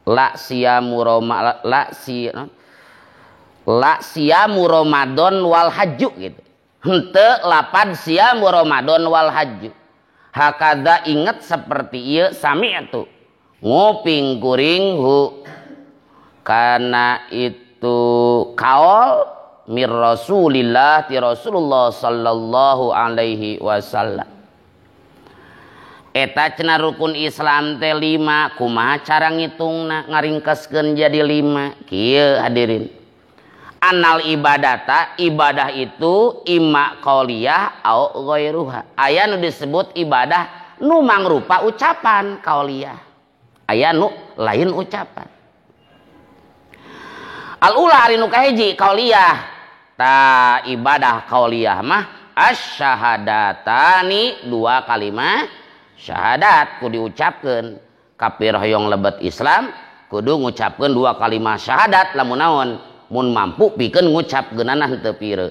La siamu Roma la si la siamu Ramadan wal hajju gitu. Henteu lapan siamu Ramadan wal hajju. Hakada ingat seperti ieu sami'tu. Nguping kuring hu. Karena itu kaul mir Rasulillah ti Rasulullah sallallahu alaihi wasallam. Eta cenah rukun Islam teh 5, kumaha cara ngitungna ngaringkeskeun jadi 5. Kieu hadirin. Anal ibadata, ibadah itu imma qauliyah au ghairuha. Aya nu disebut ibadah nu mangrupa ucapan qauliyah. Aya nu lain ucapan. Al ula ari nu kahiji qauliyah. Ta ibadah qauliyah mah asyahadatani dua kalimah syahadat ku diucapkeun. Kafir hoyong lebet Islam kudu ngucapkeun dua kalimat syahadat lamun naon mun mampu pikeun ngucapkeunana henteu pire.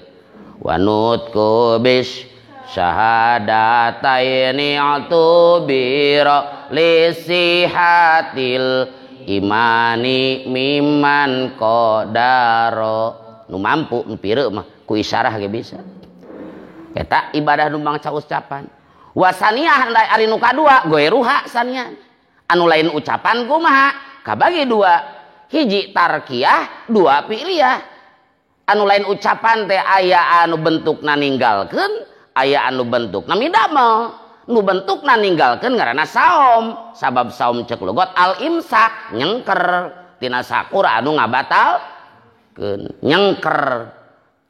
Wa nutku bis syahadataini atubira lisihatil imani mimman qadaro. Nu mampu nu pire mah ku isyarah ge bisa. Eta ibadah nu mangsa ucapan. Wasaniah ari nu kadua goeruha saniah. Anu lain ucapan kumaha kabagi dua, hiji tarkiyah, dua fi'liyah. Anu lain ucapan teh aya anu bentukna ninggalkeun, aya anu bentukna midamel. Nu bentukna ninggalkeun ngaranna saum, sabab saum cek logot al imsak nyengker tina sakur anu ngabatalkeun, nyengker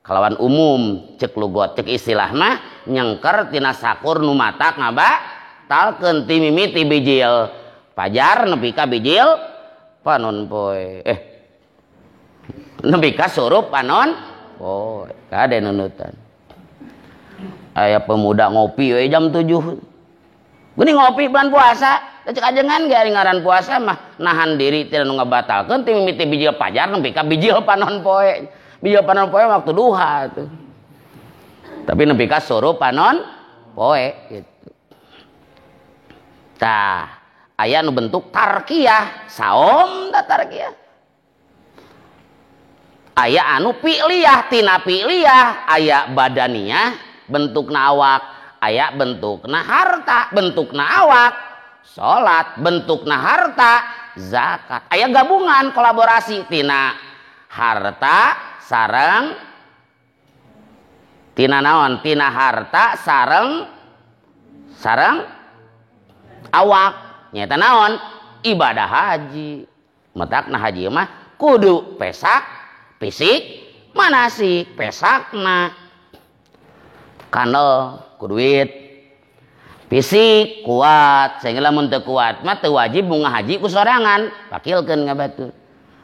kalawan umum cek logot cek istilah mah nyengker tina sakur nu matak ngabatalkeun ti mimiti bijil pajar nepi ka bijil panon poe, nepi ka surup panon poe. Kade nunutan aya pemuda ngopi we jam 7 geuning ngopi bulan puasa cek ajengan ge ari ngaran puasa mah nahan diri tina nu ngabatalkeun ti mimiti bijil pajar nepi ka bijil panon poe. Bijil panon poe waktu duha tuh, tapi nepi ka surup panon poe gitu. Tah aya nu bentuk tarkiyah, saum da tarkiyah. Aya anu fi'liyah, tina fi'liyah aya badaniyah bentukna awak, aya bentukna harta, bentukna awak, salat bentukna harta, zakat. Aya gabungan kolaborasi tina harta sareng tina naon? Tina harta sareng sareng awak. Nyata naon? Ibadah haji. Matakna haji mah kudu pesak fisik manasik, pesakna kanel ku duit, fisik kuat, sehingga lamun teu kuat mah teu wajib bunga haji ku sorangan, wakilkeun ka batur.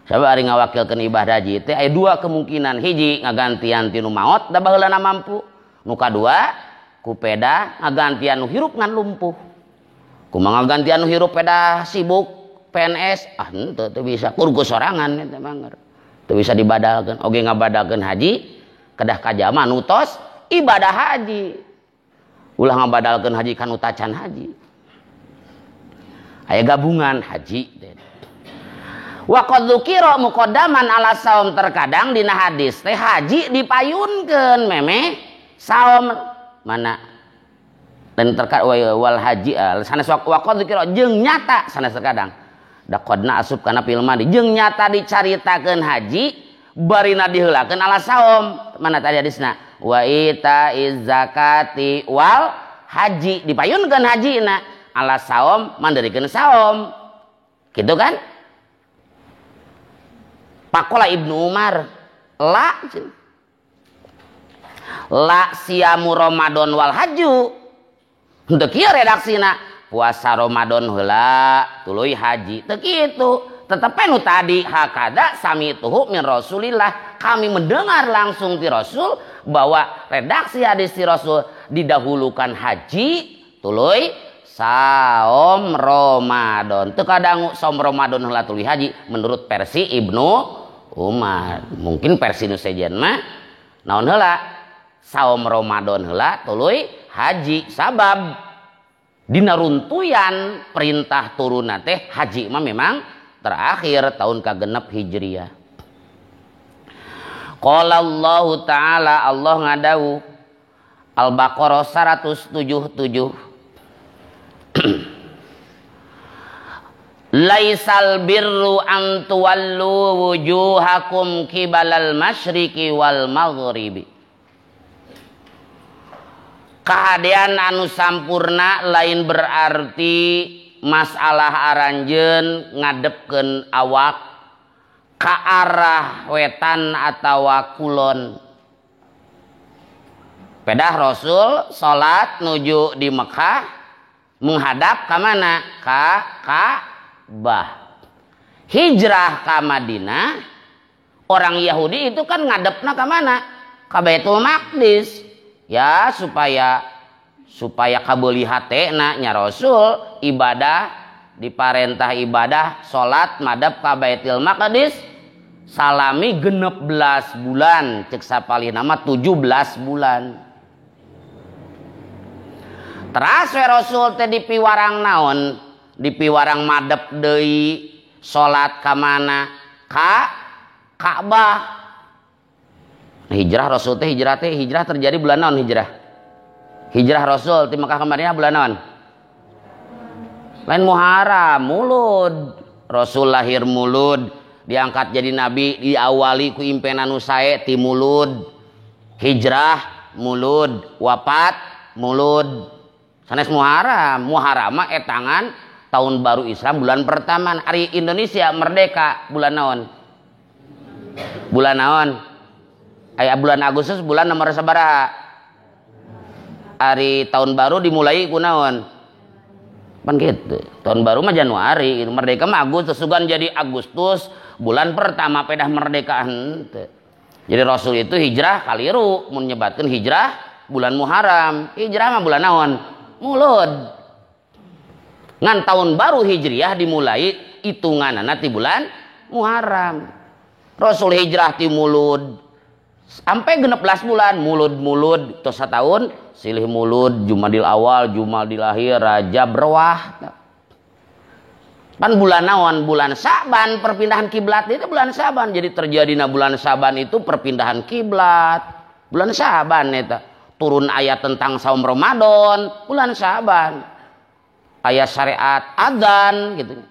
Sabab ari ngawakilkeun ibadah haji teh aya dua kemungkinan, hiji ngagantian ti nu maot da baheulana mampu, nu kadua ku peda ngagantian nu hirup ngan lumpuh. Kumaha ngagantian nu hirup peda sibuk PNS, ah henteu teu bisa kur ku sorangan eta mah teu bisa dibadalkeun. Oge ngabadalkeun haji kedah ka jalma nu tos ibadah haji. Ulah ngabadalkeun haji ka nu tacan haji. Aya gabungan haji. Wa qad dzukira muqaddaman ala saum, terkadang dina hadis teh haji dipayunkeun memeh saum mana dan terkadang wal haji sanes wa qad dzukira jeung nyata sanes terkadang da qadna asup kana fi'il madi jeung nyata dicaritakeun haji barina diheulakeun ala saum. Mana tadi hadisna wa ita zakati wal haji dipayunkeun hajina ala saum mandirikeun saum gitu kan. Pakola Ibnu Umar la la siamu Ramadan wal haju henteu kieu redaksina puasa Ramadan heula tuluy haji teu kitu. Tetep nu tadi hakada samituhu min Rasulillah, kami mendengar langsung ti Rasul bahwa redaksi hadis ti Rasul didahulukan haji tuluy saum Ramadan. Teu kadangu saum Ramadan heula tuluy haji menurut versi Ibnu Umar. Mungkin versi nu sejen mah naon heula saum Ramadan heula tuluy haji, sabab dina runtuyan perintah turunna teh haji mah memang terakhir tahun kagenep Hijriah. Qala Allah Ta'ala, Allah ngadawu Al-Baqarah 177. Laisal birru an tuwallu wujuhakum kibalal masyriqi wal maghribi. Kahadean anu sampurna lain berarti masalah aranjeun ngadepkeun awak ka arah wetan atawa kulon. Pedah Rasul salat nuju di Mekah menghadap ka mana? Ka Ka'bah. Hijrah ka Madinah, orang Yahudi itu kan ngadepna ka mana? Ka Baitul Maqdis. Ya supaya supaya kabeuli hatena nya Rasul ibadah Diparentah ibadah salat madhep ka Baitul Maqdis salami 16 bulan cek sapalihna mah 17 bulan. Teras we Rasul teh dipiwarang naon? Dipiwarang madhep deui salat ka mana? Ka Ka'bah. Nah, hijrah Rasul teh hijrah terjadi bulan naon hijrah? Hijrah Rasul ti Mekah ka Madinah bulan naon? Lain Muharram, Mulud. Rasul lahir Mulud, diangkat jadi nabi diawali ku impenan nu sae ti Mulud. Hijrah Mulud, wafat Mulud. Sanes Muharram, Muharram mah etangan tahun baru Islam bulan pertama. Ari Indonesia merdeka bulan naon? Bulan naon? Aya bulan Agustus bulan nomor sabaraha? Ari tahun baru dimulai ku naon? Pan gitu. Tahun baru mah Januari, gitu. Merdeka mah Agustus, sugan jadi Agustus bulan pertama pedah merdekaan. Jadi Rasul itu hijrah kaliru mun nyebatkeun hijrah bulan Muharram. Hijrah mah bulan naon? Mulud. Ngan tahun baru Hijriah dimulai hitunganana ti bulan Muharram. Rasul hijrah ti Mulud sampai 16 bulan, mulud-mulud tos satahun silih mulud, Jumadil awal, Jumadil akhir, Rajab, Rewah. Pan bulan naon? Bulan Sa'ban, perpindahan kiblat itu bulan Sa'ban. Jadi terjadina bulan Sa'ban itu perpindahan kiblat. Bulan Sa'ban eta. Turun ayat tentang saum Ramadan, bulan Sa'ban. Ayat syariat adzan gitu.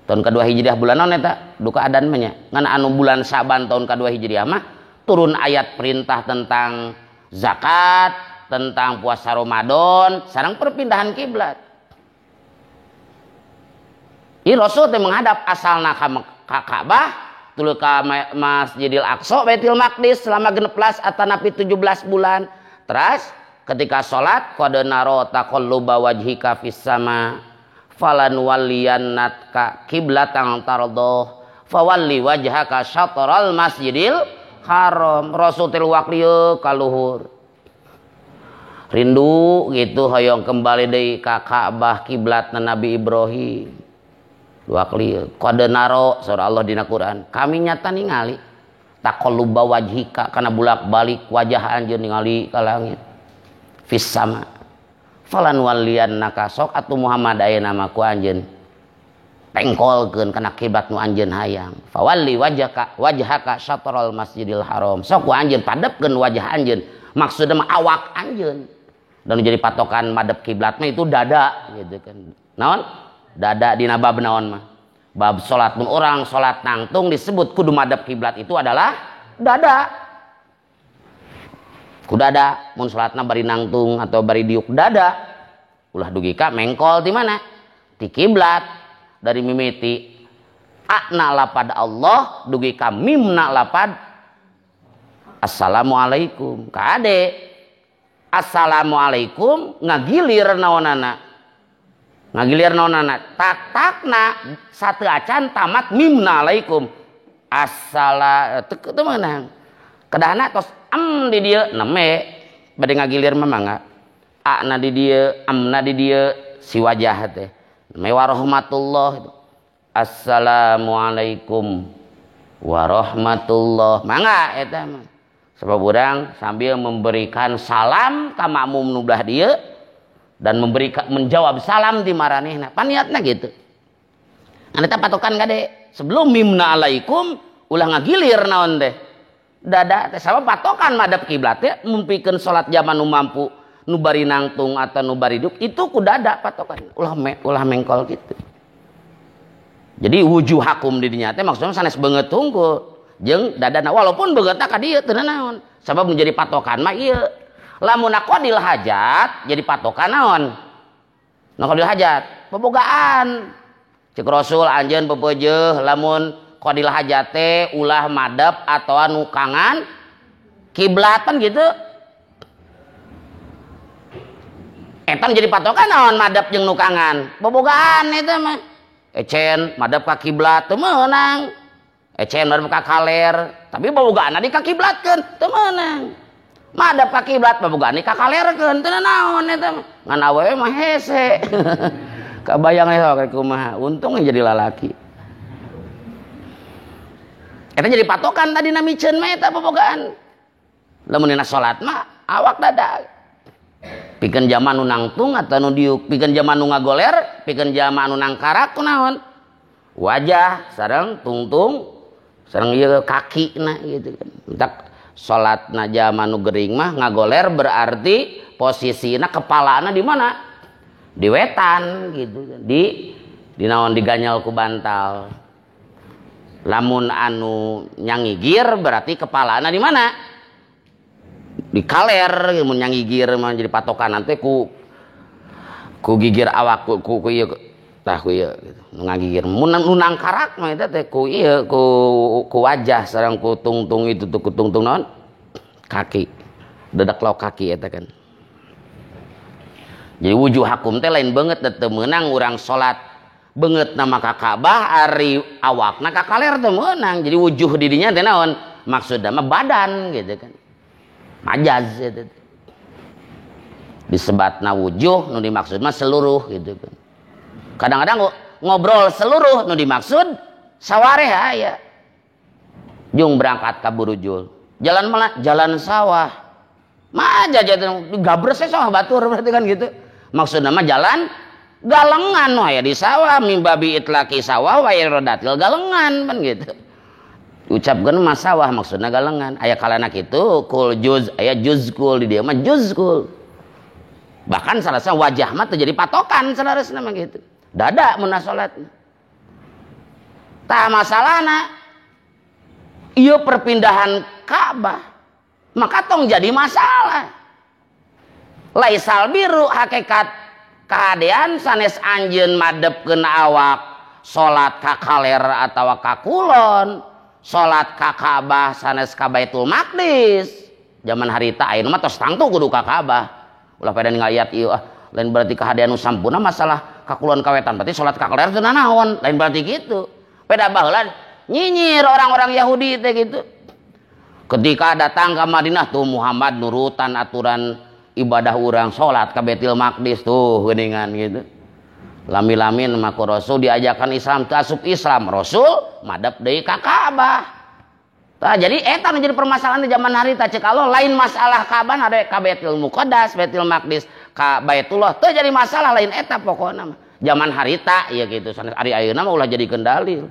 Tahun kedua Hijriah bulan naon eta? Duka adan mah nya. Ngan anu bulan Sa'ban tahun kedua Hijriah mah turun ayat perintah tentang zakat, tentang puasa Ramadan, sareng perpindahan kiblat. Ini Rasul teh menghadap asalna ka Ka'bah, tuluy ka Masjidil Aqsa, Baitul Maqdis selama 16 atanapi 17 bulan. Terus ketika salat qad nara taqalluba wajhika fis sama falan walliyannaka qiblatan tardah fawalli wajhaka syatral masjidil haram. Rasul teh luak lieu ka luhur. Rindu gitu hoyong kembali deui ka Ka'bah kiblatna Nabi Ibrahim. Luak lieu qad nara surah Allah dina Quran. Kami nyata ningali taqalluba wajhika kana bulak-balik wajah anjeun ningali ka langit. Fis sama falan waliyannaka sok atuh Muhammad ayeuna mah ku anjeun tengkolkeun kana kiblat nu anjeun hayang. Fawalli wajhaka syatral masjidil haram. Sok ku anjeun padepkeun wajah anjeun. Maksudna mah awak anjeun. Dan jadi patokan madep kiblat mah itu dada gitu kan. Naon? Dada dina bab naon mah? Bab salat mun urang salat nangtung disebut kudu madep kiblat itu adalah dada. Ku dada mun salatna bari nangtung atau bari diuk dada ulah dugi ka mengkol ti mana? Ti kiblat. Dari mimiti akna lapad Allah dugi ka mimna lapad assalamualaikum. Kade assalamualaikum ngagilir naonana? Ngagilir naonana? Tak-takna satu acan tamat mimna alaikum. Assala teu meunang. Kedahna tos am di dieu neme bade ngagilir mah mangga. Akna di dieu, amna di dieu si wajah teh. Neme warahmatullah. Assalamualaikum warahmatullah. Mangga eta mah. Sebab urang sambil memberikan salam ka makmum nu belah dieu dan memberikan menjawab salam di maranehna. Paniatna gitu. Anu eta patokan kade sebelum mimna alaikum ulah ngagilir naon teh. Dada teh sabab patokan madep kiblat teh mumpikeun salat zaman nu mampu nu bari nangtung atau nu bari duk itu ku dada patokan ulah mengkol gitu. Jadi wujuhakum di dinya teh maksudna sanes beungeut hungkul jeung dadana walaupun beungeutna ka dieu teu naon sabab menjadi patokan mah ieu. Lamun qadil hajat jadi patokan naon? Qadil hajat bobogaan. Cek Rasul anjeun pepeujeuh lamun qadil hajat teh ulah madep atawa nukangan kiblatan gitu. Eta jadi patokan naon madep jeung nukangan? Bobogaan eta mah. Ecen madep ka kiblat teu meunang. Ecen madep ka kaler, tapi bobogaanna dikakiblatkeun teu meunang. Madep ka kiblat bobogaanna dikakalerkeun teu naon eta mah. Ngan awewe mah hese. Kabayang eta kumaha, untung jadi lalaki. Eta jadi patokan tadi na miceun mah eta bobogaan. Lamun dina salat mah awak dada. Pikeun jama nu nangtung atau nu diuk, pikeun jama nu ngagoler, pikeun jama nu nangkarak kunaon? Wajah sareng tungtung sareng ieu kakina gitu kan. Entak salatna jama nu gering mah ngagoler berarti posisina kepalana di mana? Di wetan gitu kan. Di naon diganyal ku bantal. Lamun anu nyangigir berarti kepalana di mana? Di kaler. Mun nyangigir mah jadi patokan nanti ku gigir awak ku ieu tah ku ieu gitu. Nu ngagigir mun nu nangkarak mah eta teh ku ieu ku wajah sareng ku tungtung itu tuh ku tungtung naon? Kaki. Dedak lauk kaki eta kan. Jadi wujuhakum teh lain banget teu meunang urang salat beungeut nama ka Ka'bah ari awakna ka kaler teu meunang. Jadi wujuh di dinya teh naon? Maksudna mah badan gitu kan. Majaz gitu. Disebatna wujuh nu dimaksud mah seluruh gitu kan. Kadang-kadang ngobrol seluruh nu dimaksud sawareh aya. Jung berangkat ka Burujul. Jalan malah jalan sawah. Mah aja gabres sawah batur berarti kan gitu. Maksudna mah jalan galengan wah ya di sawah mimbabi itlaki sawah wa irodatil galengan kan gitu. Ucapkeun mah sawah maksudna galengan. Aya kalana kitu kul juz aya juzkul di dieu mah juzkul. Bahkan salasna wajah mah teu jadi patokan salarasna mah gitu. Dada mun salat. Tah masalahna ieu perpindahan Ka'bah maka tong jadi masalah. Laisal biru hakikat kahadean sanes anjeun madepkeun awak salat ka kaler atawa ka kulon, salat ka Ka'bah sanes ka Baitul Maqdis. Zaman harita ayeuna mah tos tangtu kudu ka Ka'bah. Ulah pada ningali ayat ieu ah, lain berarti kahadean nu sampurna masalah ka kulon ka wetan berarti salat ka kaler teu nanaon, lain berarti kitu. Peda baheula nyinyir orang-orang Yahudi teh gitu. Ketika datang ke Madinah tuh Muhammad nurutan aturan ibadah urang salat ka Baitul Maqdis tuh geuningan gitu. Lami-lamin mah ku Rasul diajakan Islam teu asup Islam, Rasul madep deui ka Ka'bah. Tah jadi eta nu jadi permasalahan di zaman harita ceuk Allah lain masalah Ka'bah ada ka Baitul Muqaddas, Baitul Maqdis, ka Baitullah teu jadi masalah lain eta pokona mah. Zaman harita ieu kitu sanes ari ayeuna mah ulah jadi kendali.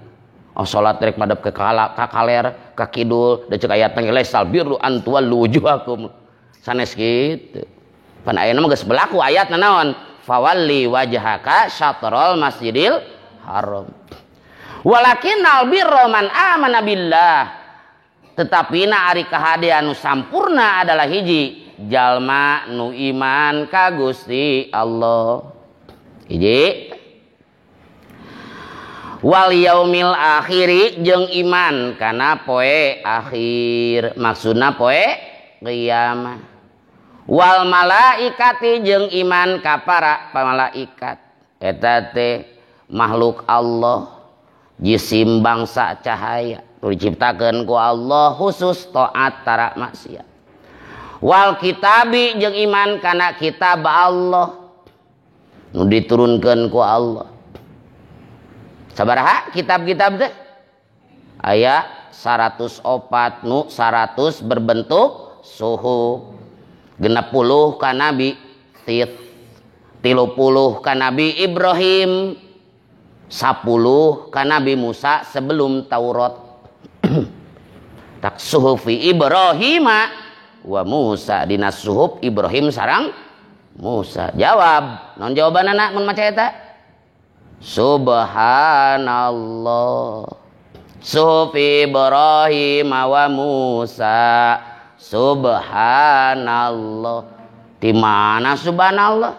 Oh salat rek madep ke ka kaler, ka kidul, da ceuk ayat teh laisal birru an tuwallu wujuhakum. Sanes kitu. Pan ayeuna mah geus berlaku ayatna naon? Fawalli wajhaka syatrul masjidil haram. Walakinnal birra man amana billah. Tetapi na ari kahadean nu sampurna adalah hiji jalma nu iman ka Gusti Allah. Hiji. Wal yaumil akhiri jeung iman kana poe akhir, maksudna poe kiamat. Wal malaikati jeung iman ka para malaikat. Eta teh makhluk Allah, jisim bangsa cahaya, diciptakeun ku Allah khusus taat tara maksiat. Wal kitabi jeung iman kana kitab Allah nu diturunkeun ku Allah. Sabaraha kitab-kitab teh? Aya 104 nu 100 berbentuk suhuf. 60 ka Nabi Tit, 30 ka Nabi Ibrahim, 10 ka Nabi Musa sebelum Taurat. Tak suhufi Ibrahima wa Musa, dina suhuf Ibrahim sareng Musa. Jawab, non jawabanana mun maca eta? Subhanallah. Suhufi Ibrahim wa Musa. Subhanallah. Di mana subhanallah?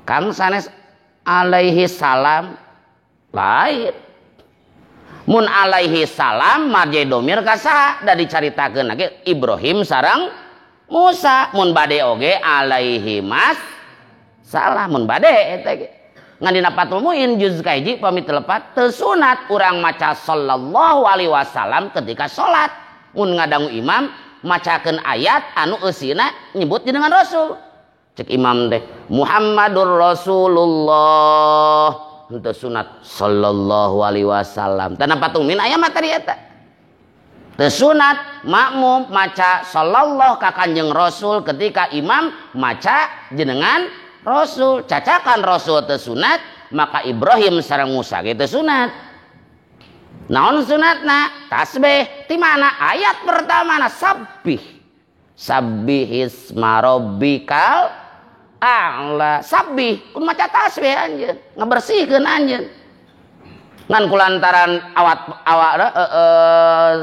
Kang sanes alaihi salam lain. Mun alaihi salam marje domir ka saha? Da dicaritakeun lagi Ibrahim sareng Musa. Mun bade oge alaihi mas salah mun bade eta ge. Ngan dina Fathul Muin juz kahiji pamit lepat teu sunat urang maca sallallahu alaihi wasallam ketika salat. Mun ngadangu imam macakeun ayat anu eusina nyebut jenengan Rasul. Cek imam teh Muhammadur Rasulullah henteu sunat sallallahu alaihi wasallam. Tah patung min aya mah tadi eta. Teu sunat makmum maca sallallahu ka Kanjeng Rasul ketika imam maca jenengan Rasul. Cacakan Rasul teu sunat, maka Ibrahim sareng Musa ge teu sunat. Naon sunatna? Tasbih. Di mana? Ayat pertama na sabbih. Sabbihisma rabbikal a'la. Sabbih kun maca tasbih anjeun, ngabersihkeun anjeun. Ngan kulantaran awak awak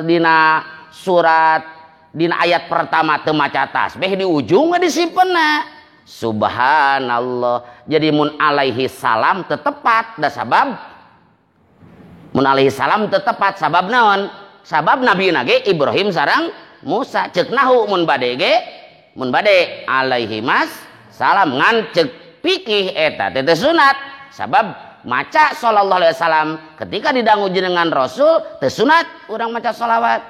dina surat dina ayat pertama teu maca tasbih di ujung disimpenna. Subhanallah. Jadi mun alaihi salam teu tepat da sabab mun alaihi salam teu tepat sabab naon? Sabab nabina ge Ibrahim sareng Musa. Cek nahu mun bade ge mun bade alaihi mas salam ngan cek pikih eta teh sunat sabab maca sallallahu alaihi wasallam ketika didangu jenengan Rasul teu sunat urang maca sholawat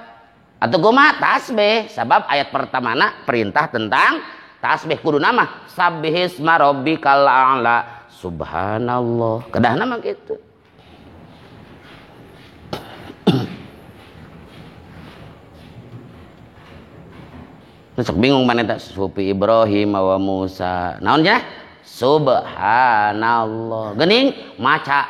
atau kumaha tasbih sabab ayat pertamana perintah tentang tasbih kudu nama sabbihisma rabbikal a'la. Subhanallah kedahna mah kitu. Sok bingung mana tak sufi Ibrahim wa Musa. Naon cenah? Subhanallah. Geuning maca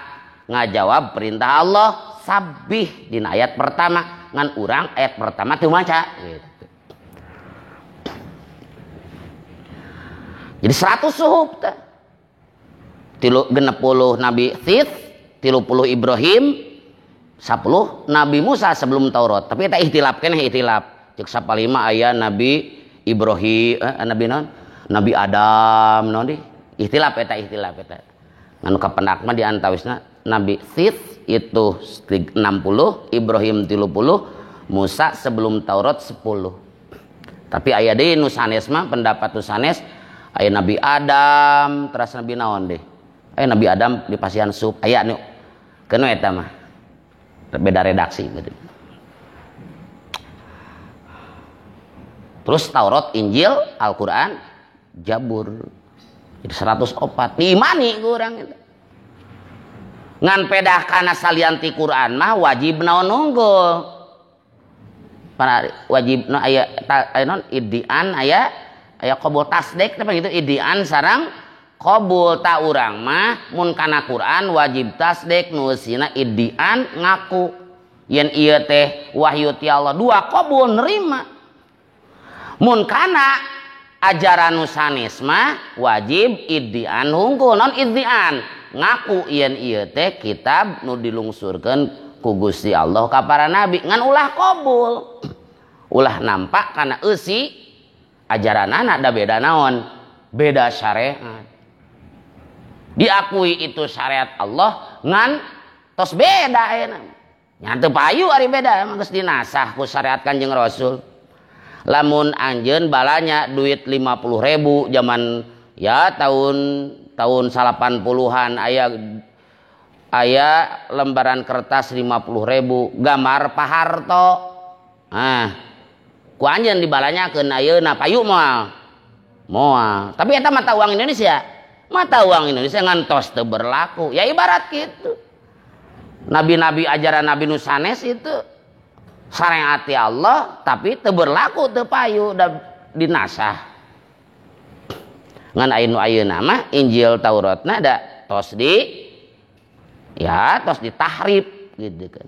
ngajawab perintah Allah sabbih dina ayat pertama ngan urang ayat pertama teu maca gitu. Jadi 100 suhuf teh. 60 Nabi Sith, 30 Ibrahim, 10 Nabi Musa sebelum Taurat. Tapi eta ikhtilaf keneh ikhtilaf. Cek sapalima aya Nabi Ibrahim, Nabi naon? Nabi Adam naon di? Ikhtilaf eta ikhtilaf eta. Nganu kapendak mah di antawisna Nabi Sith itu 60, Ibrahim 30, Musa sebelum Taurat 10. Tapi aya deui nu sanes mah pendapat nu sanes aya Nabi Adam, teras Nabi naon deh? Aya Nabi Adam di pasian sup aya nu keun eta mah. Beda redaksi gitu. Terus Taurat, Injil, Al-Quran, Jabur. Jadi 104. Diimani ku urang itu. Ngan pedah kana salian ti Quran mah wajib naon unggul. Para wajib no aya aya non idian aya aya qabul tasdik apa gitu idian sareng qabul ta urang mah mun kana Quran wajib tasdik nu eusina idian ngaku yen ieu teh wahyu ti Allah dua qabul nerima. Mun kana ajaran nu sanes mah wajib iddian hungkul non iddian ngaku yen ieu teh kitab nu dilungsurkeun ku Gusti Allah ka para nabi ngan ulah qabul ulah nampak kana eusi ajaranana da beda naon beda syariat diakui itu syariat Allah ngan tos beda ayeuna nya teu payu ari beda mah geus dinasah ku syariat Kanjeng Rasul. Lamun anjeun balanya duit 50.000 zaman ya tahun 80-an aya lembaran kertas 50.000 gambar Pak Harto. Ah. Ku anjeun dibalanyakeun ayeuna payu moal. Moal. Tapi eta mata uang Indonesia. Mata uang Indonesia ngantos teu berlaku. Ya ibarat gitu. Nabi-nabi ajaran Nabi nu sanes itu syariat Allah tapi teu berlaku teu payu da dinasah. Ngan aya nu ayeuna mah Injil Tauratna da tos di ya tos ditahrif gitu kan.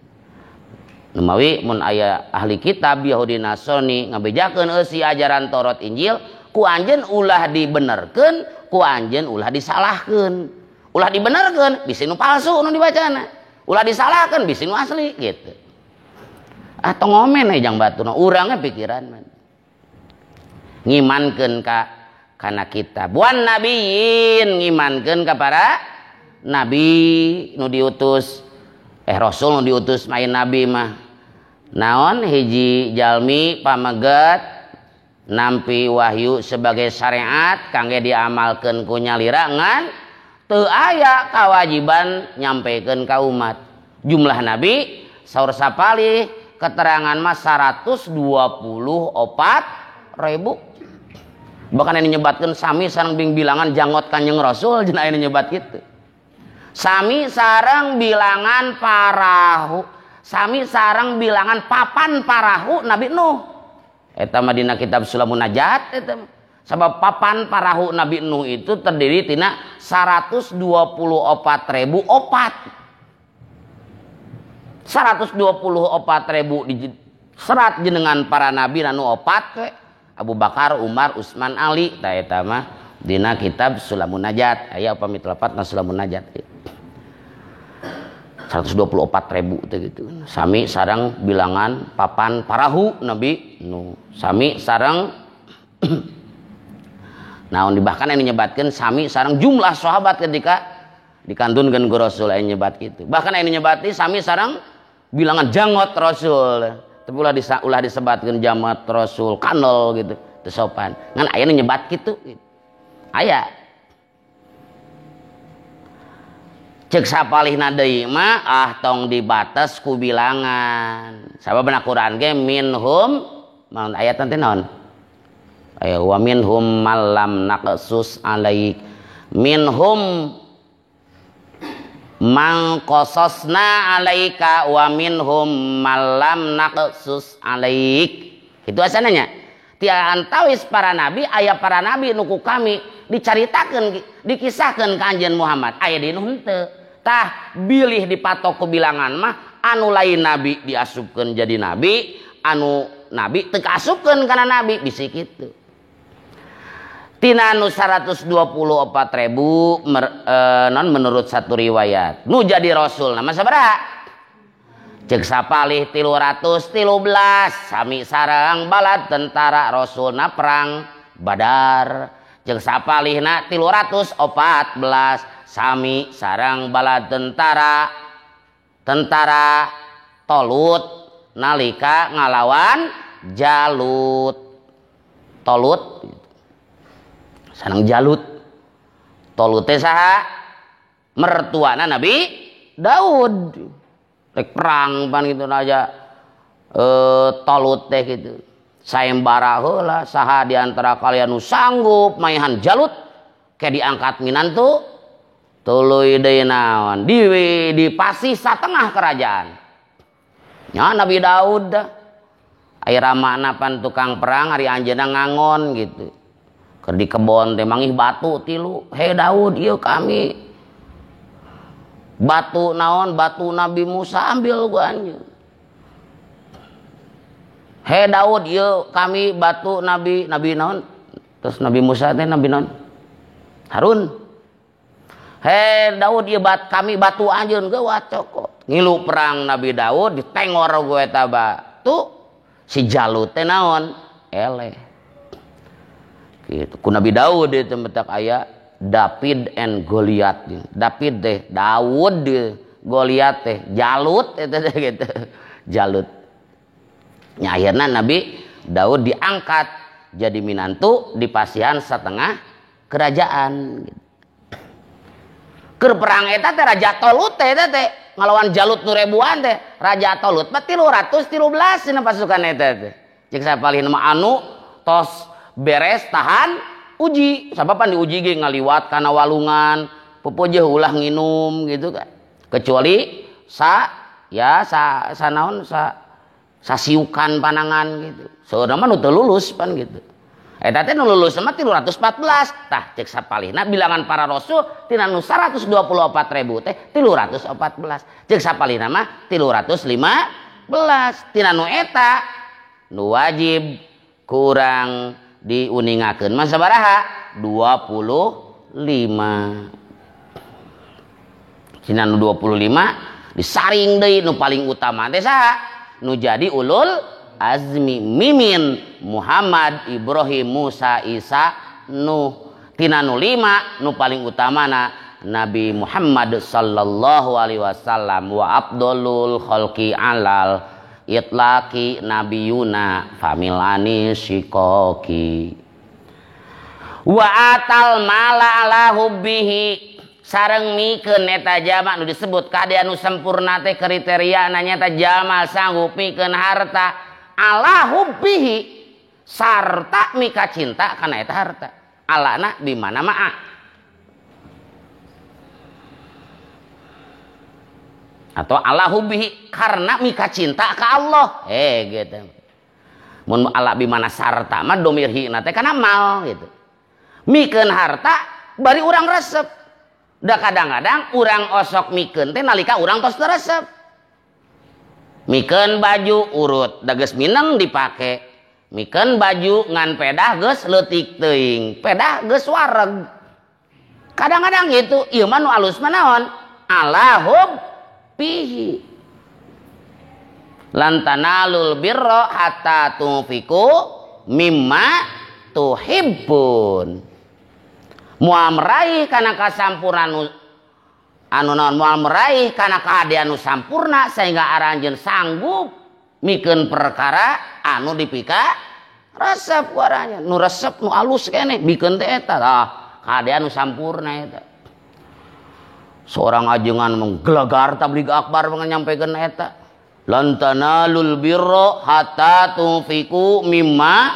Numawi mun aya ahli kitab Yahudi Nasrani ngabejakeun eusi ajaran Taurat Injil ku anjeun ulah dibenerkeun ku anjeun ulah disalahkeun. Ulah dibenerkeun bisi nu palsu nu dibacana. Ulah disalahkeun bisi nu asli gitu. Atau ngomen we jang batuna urangnya pikiran man. Ngimankeun ka kana kitab wan nabiyin ngimankeun ka para nabi nu diutus rasul nu diutus main nabi mah naon hiji jalmi pameget nampi wahyu sebagai syariat kangge diamalkeun ku nyalira ngan teu aya kawajiban nyampekeun ka umat. Jumlah nabi saur sapalih keterangan mah 124.000. Bahkan anu nyebatkeun sami sareng bilangan janggot Kanjeng Rasul cenah anu nyebat kitu. Sami sareng bilangan parahu, sami sareng bilangan papan parahu Nabi Nuh. Eta mah dina kitab Sulamun Najat eta. Sabab papan parahu Nabi Nuh itu terdiri tina 124.000 opat. 124.000 di serat jenengan para nabi anu opat we. Abu Bakar, Umar, Utsman, Ali tah eta mah dina kitab Sulamun Najat. Aya upami telepat na Sulamun Najat. 124.000 teh gitu. Sami sareng bilangan papan parahu Nabi Nuh. Sami sareng naon bahkan anu nyebatkeun sami sareng jumlah sahabat ketika dikantunkeun ku Rasul aya nyebat kitu. Bahkan anu nyebati sami sareng bilangan janggot Rasul. Tapi ulah disebatkeun janggot Rasul kanol gitu, teu sopan. Ngan aya nu nyebat kitu gitu. Aya. Ceuk sapalihna deui mah ah tong dibates ku bilangan. Sabab na Quran ge minhum naon ayat teh naon? Aya wa minhum malam naqsus alaik minhum man qasasna alaika wa minhum malam naqsus alaik. Itu asananya. Ti antawis para nabi aya para nabi nu ku kami dicaritakeun dikisahkeun ka anjeun Muhammad aya di nu henteu. Tah bilih dipatok ku bilangan mah anu lain nabi diasupkeun jadi nabi, anu nabi teu kaasupkeun kana nabi bisi kitu. Tina nu 124.000 non menurut satu riwayat nu jadi rasul nama sabaraha? Ceuk sapalih 313 sami sareng balad tentara rasulna perang Badar. Ceuk sapalihna 314 sami sareng balad tentara Tolut nalika ngalawan Jalut. Tolut sareng Jalut. Tolut teh saha? Mertuana Nabi Daud. Rek perang pan gitu aja Tolut teh gitu. Sayembara heula saha di antara kalian nu sanggup maihan Jalut ke diangkat minantu tuluy deui naon di pasih satengah kerajaan. Nya Nabi Daud aya ramana pan tukang perang ari anjeunna ngangon gitu. Keur di kebon teh mangih batu tilu. Hei Daud, ieu kami batu naon? Batu Nabi Musa ambil ku anjeun. Hei Daud, ieu kami batu Nabi naon? Terus Nabi Musa teh Nabi naon? Harun. Hei Daud, ieu kami batu anjeun geuwat cokot. Ngilu perang Nabi Daud ditengor ku eta batu si Jalut teh naon? Eleh. Gitu. Ku Nabi Daud itu mentak aya David and Goliat. David teh Daud, Goliat teh Jalut eta teh gitu. Jalut. Nya akhirna Nabi Daud diangkat jadi minantu di pasihan setengah kerajaan gitu. Keur perang eta teh Raja Tolut teh eta teh ngalawan Jalut nu ribuan teh. Raja Tolut mah 313 dina pasukan eta teh. Ceuk sapalihna mah anu tos beres tahan uji, sabab pan diuji ge ngaliwat kana walungan, pupujeuh ulah nginum gitu kan. Kecuali sa ya sa sa naon sa sasiukan panangan gitu. Saurna mah nu teu lulus pan gitu. Eta teh nu lulus mah 314. Tah ceuk sapalihna bilangan para rasul tina nu 124.000 teh 314. Ceuk sapalihna mah 315. Tina nu eta nu wajib kurang diuningakeun mah sabaraha? 25. Cina nu 25 disaring deui nu paling utama teh saha? Nu jadi ulul azmi mimin Muhammad, Ibrahim, Musa, Isa, Nuh. Tina nu 5 nu paling utamana Nabi Muhammad sallallahu alaihi wasallam wa abdulul khalqi alal itlaqi nabiyuna familani shikoki wa atal mala ala hubbihi sareng mikeun eta jalma nu disebut kade anu sempurna teh kriteria nanya eta jalma sanggup mikeun harta ala hubbihi Sarta mika cinta kana eta harta. Alana bimana ma'a. Atau ala hubbihi karena mika cinta ka Allah. Gitu. Mun ala bimana sarta mah domir hi na teh kana mal gitu. Mikeun harta bari urang resep. Da kadang-kadang urang osok mikeun teh nalika urang tos teu resep. Mikeun baju urut da geus mineng dipake. Mikeun baju ngan pedah geus leutik teuing, pedah geus wareg. Kadang-kadang gitu, ieu mah nu alus mah naon? Ala hubbihi. Lan tanalul birra hatta tunfiqu mimma tuhibbun. Moal meraih kana kasampurnan anu naon, moal meraih kana kahadean nu sampurna sehingga aranjeun sanggup mikeun perkara anu dipika resep ku aranjeun. Nu resep nu alus keneh mikeun teh eta tah kahadean nu sampurna eta. Seorang ajengan menggelegar tabligh akbar nyampaikan eta. Lan tanalul birra hatta tunfiqu mimma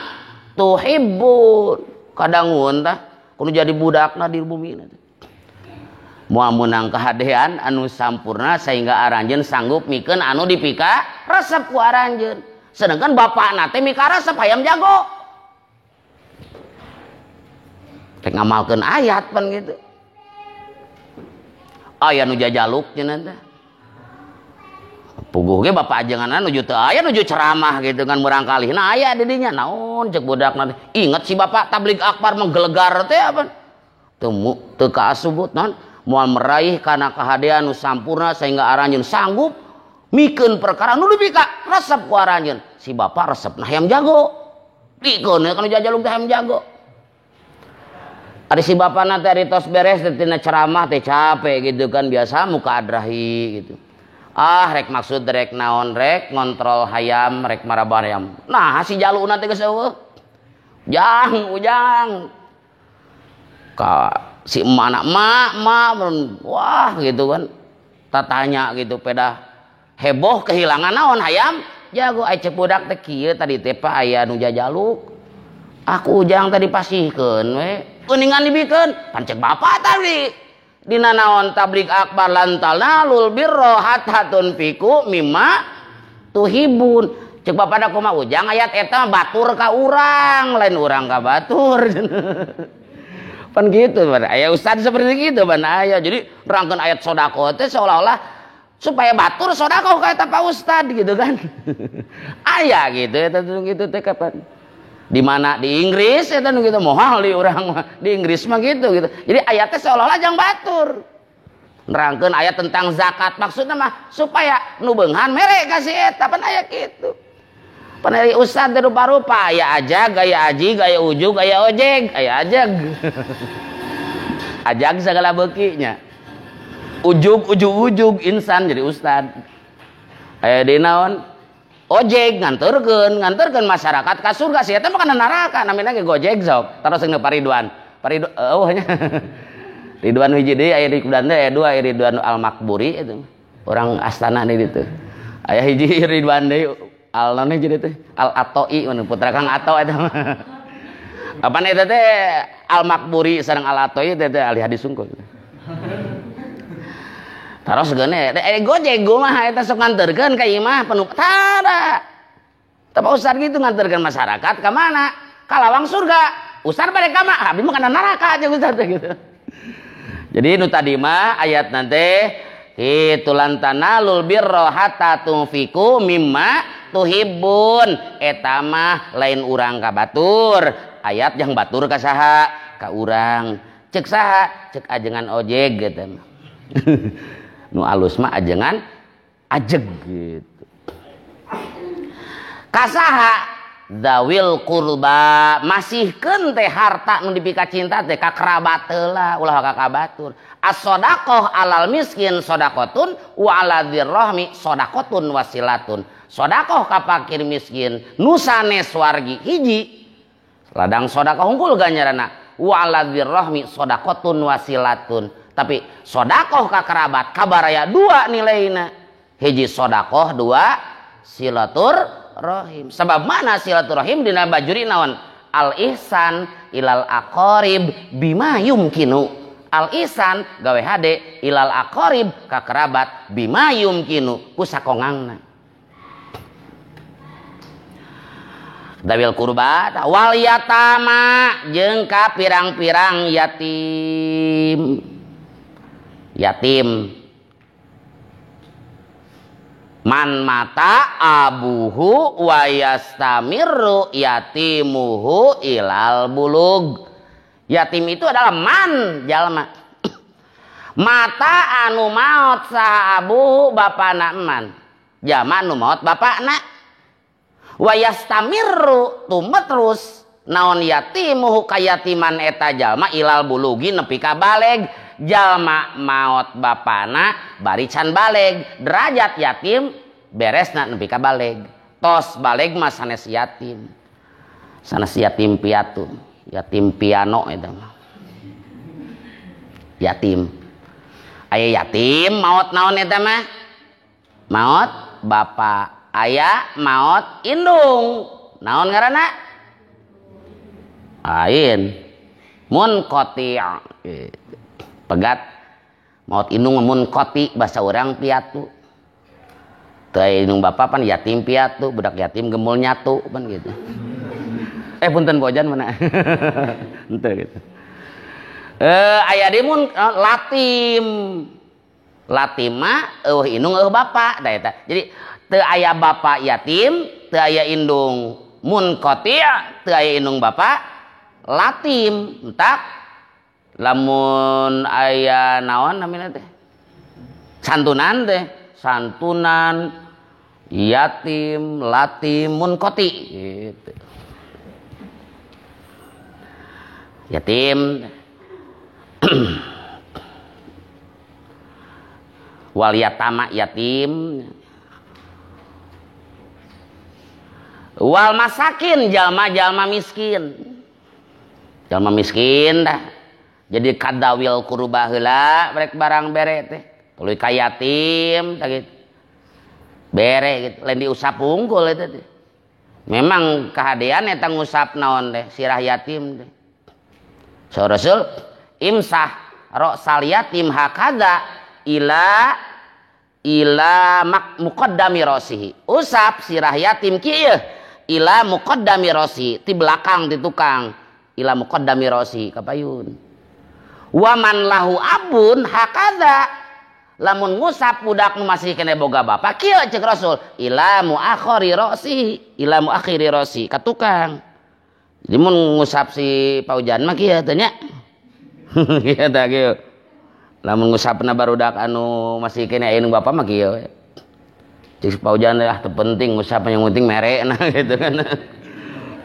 tuhibbun. Kadangun tah kudu jadi budakna di bumi na teh. Moal meunang kahadean anu sampurna sehingga aranjeun sanggup mikeun anu dipika resep ku aranjeun. Sedangkan bapakna teh mika resep hayam jago. Rek ngamalkeun ayat pan gitu. Aya nu jajaluk cenah teh. Puguh ge bapak ajenganna nuju teu aya nuju ceramah gitu kan murangkalihna aya di dinya naon cek budakna teh. Inget si bapak tabligh akbar menggelegar teh apa? Teu teu kaasubut naon moal meraih kana kahadean nu sampurna sehingga aranjeun sanggup mikeun perkara nu dipika resep ku aranjeun. Si bapak resepna hayam jago. Dikeun kana jajaluk teh hayam jago. Ari si bapakna teh ari tos beres teh tina ceramah teh capek gitu kan biasa muka adrahi gitu. Ah rek maksud rek naon rek ngontrol hayam rek marabah hayam. Nah si jaluna teh geus eueuh. Jang ujang. Ka si emak anak emak emak wah gitu kan. Tatanya gitu pedah heboh kehilangan naon hayam jago ai cek budak teh kieu tadi teh Pak aya nu jajaluk. Aku ujang tadi pasihkeun we. Kuningan dibikeun pan cek bapak tadi. Dina naon tabligh akbar lan tanalul birra hatta tunfiqu mimma tuhibun. Cek bapak da kumaha ujang ayat eta batur ka urang lain urang ka batur. Pan gitu pan aya ustad seperti gitu pan aya. Jadi rangkeun ayat sedekah teh seolah-olah supaya batur sedekah ka eta Pak Ustad gitu kan. Aya gitu eta gitu teh kapan. Di mana di Inggris eta nu gitu moal di urang mah di Inggris mah gitu gitu. Jadi ayatnya seolah-olah jang batur. Nerangkeun ayat tentang zakat maksudna mah supaya nu beunghan mere ka si eta pan aya kitu. Pan ari ustad teh rupa-rupa aya ajag, aya aji, aya ujug, aya ojeg, aya ajag. Ajag sagala beuki nya. Ujug ujug ujug insan jadi ustad. Aya di naon? Ojek nganterkeun masyarakat ka surga si eta mah kana neraka namina ge Gojek sok taros jeung Pak Ridwan. Pak Ridwan eueuh nya. Ridwan hiji deui aya di Kudan teh aya dua aya Ridwan Al Makburi itu. Orang astana di ditu. Aya hiji Ridwan deui al naon hiji teh Al Atoi mun putra Kang Ato eta mah. Apaan eta teh Al Makburi sareng Al Atoi teh teh ahli hadis sungkul. Taros geune Gojek mah eta sok nganterkeun ka imah penuh tara. Tah Pak Ustad gitu nganterkeun masyarakat ka mana? Ka lawang surga. Ustad bade ka mana? Abdi mah kana neraka aja Ustad teh gitu. Jadi nu tadi mah ayat nanti kitu lan tanalul birra hatta tunfiqu mimma tuhibbun. Eta mah lain urang ka batur. Ayat yang batur ka saha? Ka urang. Cek saha? Cek ajengan ojek gitu. Nu alus mah ajengan ajeg gitu. Kasaha zawil kurba masihkeun teh harta nu dipika cinta teh ka kerabat heula ulah ka kabatur. As-shadaqah alal miskin shadaqatun wa ala dzirrahmi shadaqatun wasilatun. Sedekah ka fakir miskin nu sanes wargi hiji. Ladang sedekah unggul ganjaranna wa ala dzirrahmi shadaqatun wasilatun. Tapi sodakoh ka kerabat kabaraya dua nilaina. Hiji sodakoh, dua silatur Silaturahim. Sebab mana silaturahim dina bajuri naon? Al ihsan ilal aqarib bima yumkinu. Al ihsan gawe hade ilal aqarib ka kerabat bima yumkinu ku sakongangna. Dawil kurba wal yatama jeung ka pirang-pirang yatim. Yatim man mata abuhu wa yastamirru yatimuhu ilal bulug. Yatim itu adalah man jalma. Mata anu maot saha abuhu bapana man. Jalma anu maot bapana. Wa yastamirru tumetrus naon yatimuhu kayatiman eta jalma ilal bulugi nepi ka baleg. Jalma maot bapana bari can baleg, derajat yatim beresna nepi ka baleg. Tos baleg mah sanes yatim. Sanes yatim piatu, yatim piano eta mah. Yatim. Aya yatim maot naon eta mah? Maot bapa, aya maot indung. Naon ngaranna? Lain. Munqati'. Pegat maot indung munqati bahasa urang piatu. Teu aya indung bapa pan yatim piatu, budak yatim gemul nyatu pan gitu. Punten bojan mana? Henteu gitu. Aya deui mun latim. Latim mah eueuh indung eueuh bapa da eta. Jadi teu aya bapa yatim, teu aya indung munqati, teu aya indung bapa latim. Entak lamun aya naon namina teh? Santunan teh, santunan yatim, latim, munqati gitu. Yatim wal yatama yatim wal masakin jalma-jalma miskin. Jalma miskin dah. Jadi kadawil kurba heula rek barang bere teh. Tuluy ka yatim tah gitu. Bere gitu, lain diusap unggul eta teh. Memang kahadean eta ngusap naon teh sirah yatim teh. So Rasul imsah ra'sal yatim hakadha ila ila muqaddami ra'sihi. Usap sirah yatim kieu ila muqaddami ra'sihi, ti belakang ti tukang ila muqaddami ra'sihi kapayun. Waman lahu abun hakadha, lamun ngusap budak nu masih kene boga bapa kieu cek Rasul ila muakhiri ra'sihi, ila muakhiri ra'sihi ka tukang. Jadi mun ngusap si paujan mah kieu teh nya. Kieu tah kieu. Lamun ngusapna barudak anu masih kene aya nu bapa mah kieu. Cek si paujan ah teu penting ngusap yang penting mere nah gitu kan.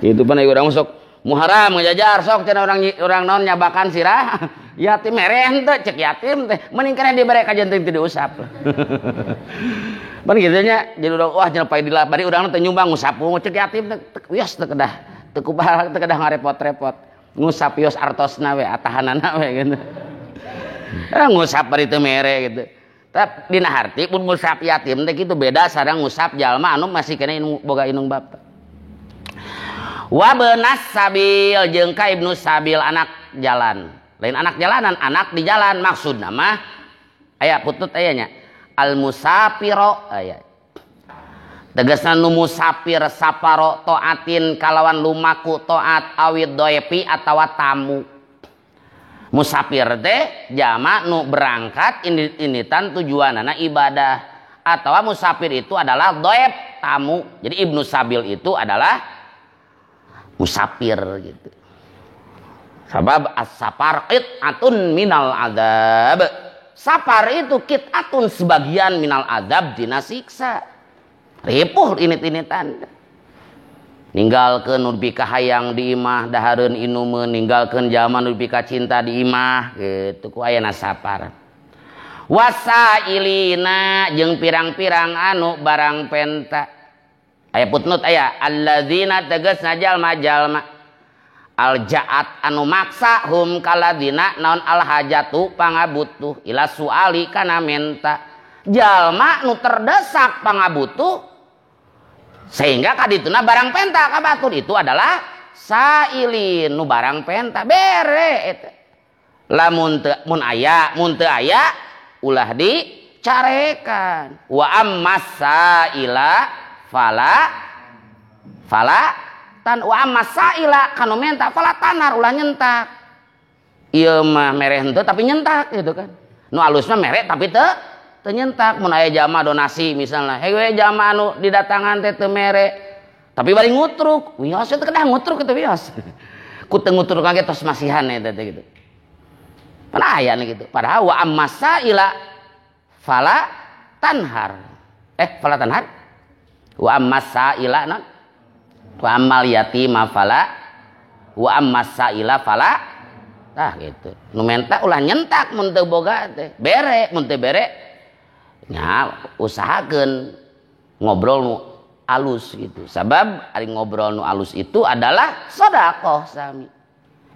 Kitu pan urang sok muharam ngajajar sok cenah orang naon nyabakan sirah yatim mere henteu cek yatim teh mending keneh dibere ka janten teu diusap. Pan kitu nya jadi urang wah cenah pae bari urang teh nyumbang ngusap cek yatim teh wios teu kedah teu kubaha teu kedah ngarepot-repot ngusap wios artosna we atahanana we gitu. Ngusap bari teu mere gitu. Tapi dina harti pun ngusap yatim teh kitu beda sareng ngusap jalma anu masih keneh boga indung bapa. Wa benas sabil jeung ka ibnu sabil anak jalan. Lain anak jalanan, anak di jalan maksudna mah aya putut aya nya. Al musafiro aya. Tegasna nu musafir saparo taatin kalawan lumaku taat awid doepi atawa tamu. Musafir teh jama nu berangkat initan tujuanana ibadah atawa musafir itu adalah doep tamu. Jadi ibnu sabil itu adalah musafir gitu. Sabab as-safar qit'atun minal adab. Safar itu qit'atun sebagian minal adab dina siksa. Ripuh init-initan. Ninggalkeun nu hayang di imah dahareun inumeun, ninggalkeun jalma nu cinta di imah gitu ku ayana safar. Wasailina jeung pirang-pirang anu barang penta. Aya putnut aya alladzina tegasna jalma-jalma aljaat anu maksa hum kaladina naon alhajatu pangabutuh ila suali kana menta. Jalma nu terdesak pangabutuh Sehingga kadituna barang penta ka batur itu adalah sailin nu barang penta bere eta. Lamun teu mun aya mun teu aya ulah dicarekan. Wa ammas saila fala fala tan wa ammas saila kanu menta fala tanar ulah nyentak. Ieu mah mere henteu tapi nyentak gitu kan. Nu alus mah mere tapi teu nyentak. Mun aya jamaah donasi misalnya, heuh jamaah anu didatangan teh teu mere tapi bari ngutruk, wios teh kedah ngutruk kitu wios. Ku teu ngutruk ge tos masihan eta teh gitu. Pan aya nih gitu. Padahal wa ammas saila fala tanhar. Fala tanhar? Wa ammas saila non? Wa ammal yatima fala wa ammas saila fala. Tah gitu. Nu menta ulah nyentak mun teu boga teh. Bere mun teu bere nya usahakeun ngobrol nu alus gitu. Sabab ari ngobrol nu alus itu adalah sedekah sami.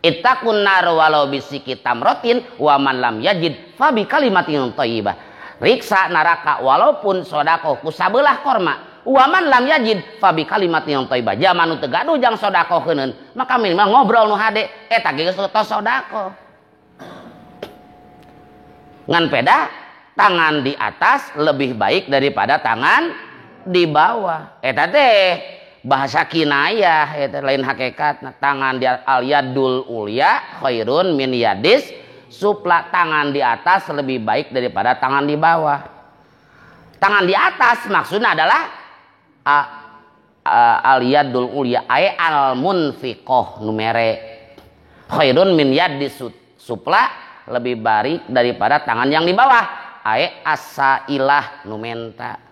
Ittaqun nar walau bisiki tamrotin wa man lam yajid fa bi kalimatin thayyibah. Riksa neraka walaupun sedekah ku sabelah korma. Wa man lam yajid fa bi kalimatin thayyibah. Jalma nu teu gaduh jang sedekah keuneun, maka minimal ngobrol nu hade eta ge geus tos sedekah. Ngan peda tangan di atas lebih baik daripada tangan di bawah. Eta teh bahasa kinayah eta lain hakikat. Nah, tangan di al yadul ulya khairun min yadis supla, tangan di atas lebih baik daripada tangan di bawah. Tangan di atas maksudnya adalah al yadul ulya ay al munfiqoh nu mere khairun min yadis supla lebih baik daripada tangan yang di bawah ay asailah nu menta.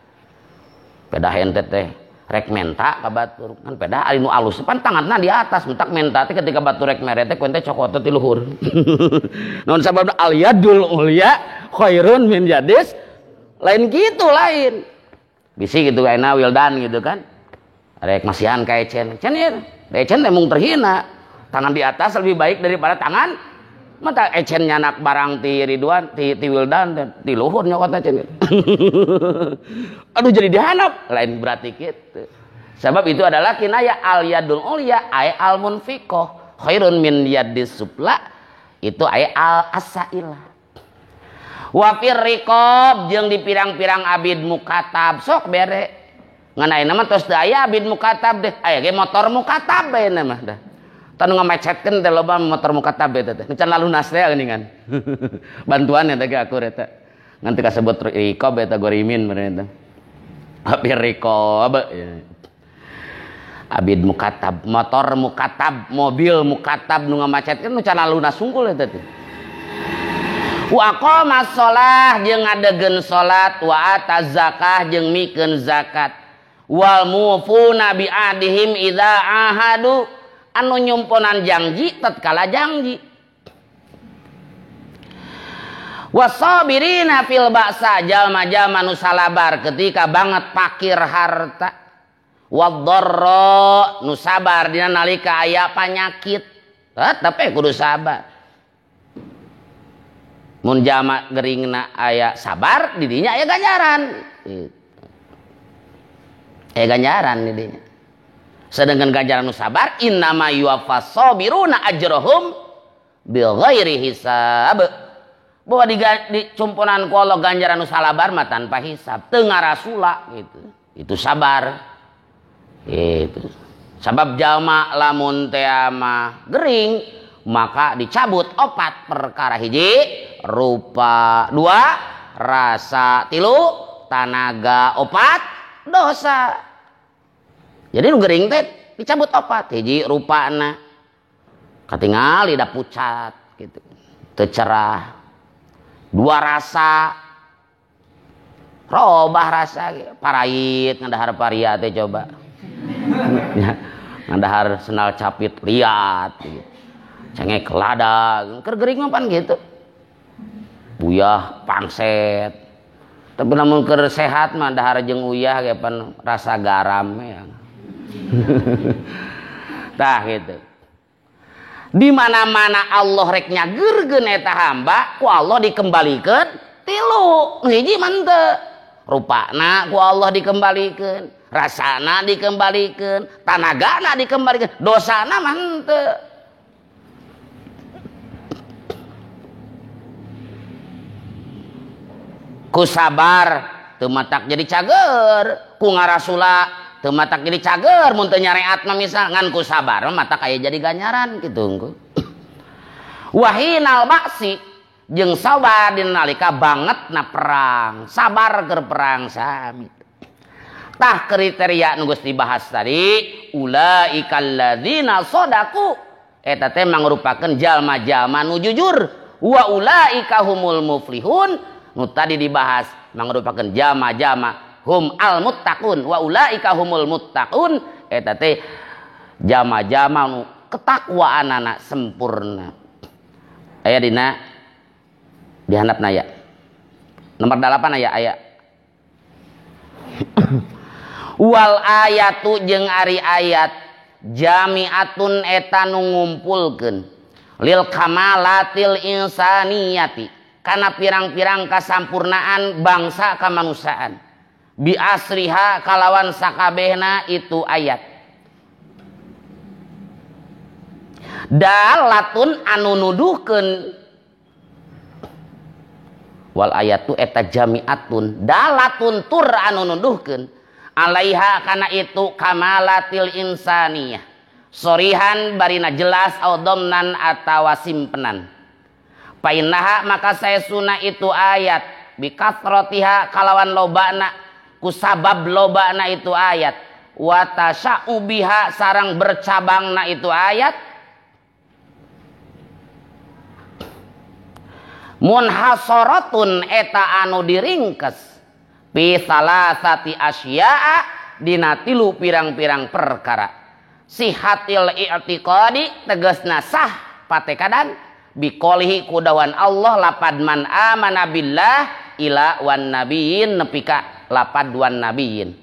Pedah ente teh rek menta ka batur kan pedah ari nu alus pan tanganna di atas mentak menta teh ketika batur rek mere teh ku ente cokot ti luhur. Naon sababna al yadul ulya khairun min yadis lain gitu lain. Bisi gitu ayeuna wildan gitu kan. Rek masihan ka ecen. Ecen ieu ecen teh mung terhina. Tangan di atas lebih baik daripada tangan mata ecen nyanak barang ti Ridwan ti wildan ti luhur nyokot ecen. Aduh jadi dihanap lain berarti gitu. Sebab itu adalah kinaya al yadul ulya ay al munfiqoh khairun min yadis supla itu ay al asailah. Wa fir riqab jeung di pirang-pirang abid mukatab sok bere. Ngan ayeuna mah tos teu aya abid mukatab deh. Aya ge motor mukatab ayeuna mah dah. Tanu ngamecetkeun teh loba motor mukatab eta teh. Can lalunas teh geuningan. Bantuan eta ge akur eta. Ngan teu kasebut riqab eta gorimin meureun eta. Abid riqab abid mukatab, motor mukatab, mobil mukatab nu ngamacetkeun nu can lalunas sungkul eta teh. Wa aqama shalah jeung ngadegeun salat, wa ataz zakah jeung mikeun zakat. Wal mufuna bi ahdihim idza ahadu, anu nyumponan janji tatkala janji. Wasabirina fil ba'sa, jalma-jalma nu salabar ketika banget pakir harta. Wadharra nu sabar dina nalika aya panyakit. Tetep kudu sabar. Mun jalma geringna aya sabar di dinya aya ganjaran. Aya ganjaran di dinya. Sedangkan ganjaran nu sabar innama yuwaffas sabiruna ajrahum bighairi hisab. Bahwa dicumponan ku Allah ganjaran nu salabar mah tanpa hisab, teu ngarasula gitu. Itu sabar. Gitu. Sabab jalma lamun teh mah gering maka dicabut opat perkara, hiji rupa, dua rasa, tilu tanaga, opat dosa. Jadi nu gering teh dicabut opat, hiji rupana katingali da pucat gitu, teu cerah. Dua rasa, robah rasa, parait ngadahar paria teh coba. Ngadahar senal capit liat gitu. Cengek lada, keur gering mah pan gitu. Uyah pangset. Tapi lamun keur sehat mah dahar jeung uyah ge pan rasa garam ya. Tah gitu. Di mana-mana Allah rek nyageurkeun eta hamba, ku Allah dikembalikeun tilu. Hiji mah henteu. Rupana ku Allah dikembalikeun, Rasana dikembalikeun, tanagana dikembalikeun, dosana mah henteu. Ku sabar teu matak jadi cager, ku ngarasula teu matak jadi cager mun teu nyareat mah misal ngan ku sabar mah matak aya jadi ganjaran kitu hungkul. Wahinal baksi jeung sabar dina nalika banget na perang, sabar keur perang sami. Tah kriteria nu geus dibahas tadi, ulaikal ladzina shadaqu eta teh mangrupakeun jalma-jalma nu jujur, wa ulaika humul muflihun nu tadi dibahas mangrupakeun jalma-jalma hum al muttaqun wa ulaika humul muttaqun eta teh jalma-jalma nu ketakwaanana sempurna. Aya dina di handapna aya. Nomor 8 aya aya. Wal ayatu jeung ari ayat jamiatun eta nu ngumpulkeun lil kamalatil insaniyati kana pirang-pirang kasampurnaan bangsa kamanusiaan bi asriha kalawan sakabehna itu ayat dalatun anu nuduhkeun wal ayatu eta jamiatun dalatun tur anu nuduhkeun alaiha kana itu kamalatil insaniyah sorihan barina jelas au domnan atawa simpenan painaha maka saesuna itu ayat bikasrotiha kalawan lobana kusabab lobana itu ayat wa tasya'ubiha sarang bercabangna itu ayat munhasaratun eta anu diringkes fi salasati asya'a dina tilu pirang-pirang perkara sihatil i'tiqadi tegasna sah patekadan biqolihi kudawan Allah lapad man amana billah ila wan nabiyyin nepi ka lapad wan nabiyyin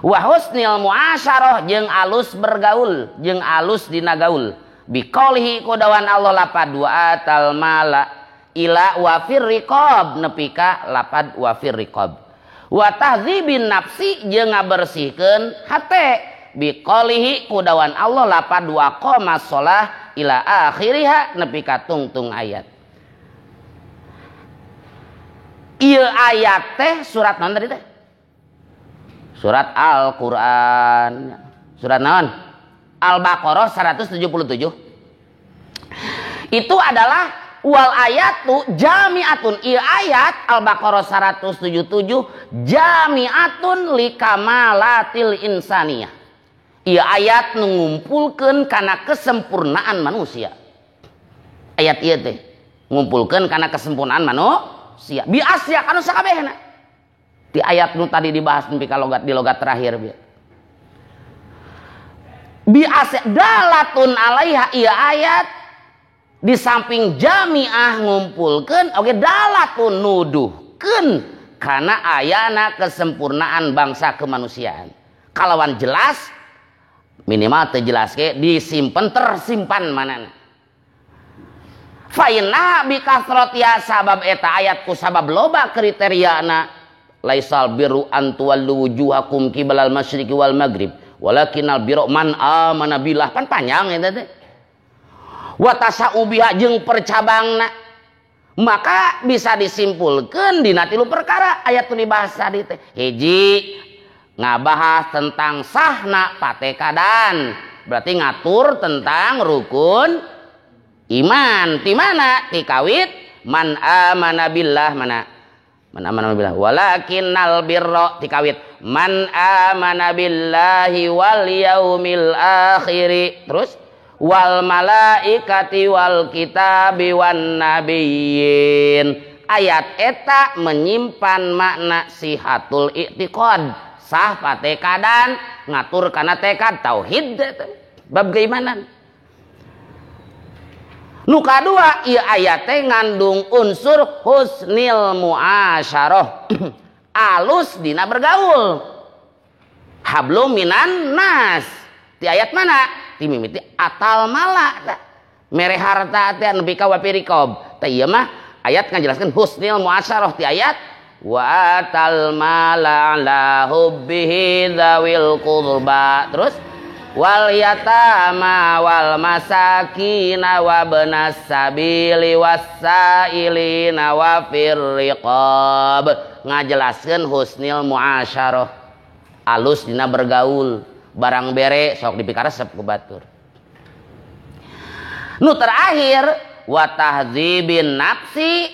wa husnil muasyarah jeung alus bergaul jeung alus dina gaul biqolihi kudawan Allah lapad wa atal mala ila wa fir riqab nepi ka lapad wa fir riqab wa tahdzibin nafsi jeung ngabersihkeun hate biqolihi kudawan Allah lapad wa qomas shalah ila akhiriha nepi ka tungtung ayat. Ieu ayat teh surat naon tadi teh? Surat Al-Qur'an. Surat naon? Al-Baqarah 177. Itu adalah wal ayatu jami'atun. Ieu ayat Al-Baqarah 177 jami'atun likamalatil insaniyah. Ieu ayat nu ngumpulkeun kana kesempurnaan manusia. Ayat ieu teh ngumpulkeun kana kesempurnaan manusia. Bi asya kana sakabehna. Di ayat nu tadi dibahas nepi ka logat di logat terakhir bi. Bi asya dalatun alaiha ieu ayat di samping jamiah ngumpulkeun oge dalatun nuduhkeun kana ayana kesempurnaan bangsa kemanusiaan. Kalawan jelas minimal terjelas ke disimpan tersimpan manana. Fa inna bi kasratiha sabab eta ayat ku sabab loba kriteriana laisal birru an tuwallu wujuhakum qibalal masyriqi wal maghrib walakinal birru man amana billah pan panjang eta teh. Wa tasaubiha jeung percabangna maka bisa disimpulkeun dina tilu perkara ayat nu dibahas tadi teh. Hiji ngabahas tentang sahna patekadan berarti ngatur tentang rukun iman di mana ti kawit man amana billah mana man amana billah walakinnal birra ti kawit man amana billahi wal yaumil akhiri terus wal malaikati wal kitabi wan nabiyyin. Ayat eta menyimpan makna sihatul i'tiqad sah patekadan ngatur kana tekad tauhid bab keimanan. Nu kadua ieu ayat teh ngandung unsur husnil muasyarah alus dina bergaul hablum minan nas di ayat mana ti mimiti atal mala mere harta teh nepi ka wapirikob teh ieu mah ayat ngajelaskeun husnil muasyarah ti ayat Wa atal mala ala hubbihi dzawil qurba. Terus wal yatama wal masakina wa benas sabili wasailina wa fir riqab. Ngajelaskeun husnil muasyarah, alus dina bergaul, barang bere sok dipikaresep ku batur. Nu terakhir wa tahdzibin nafsi,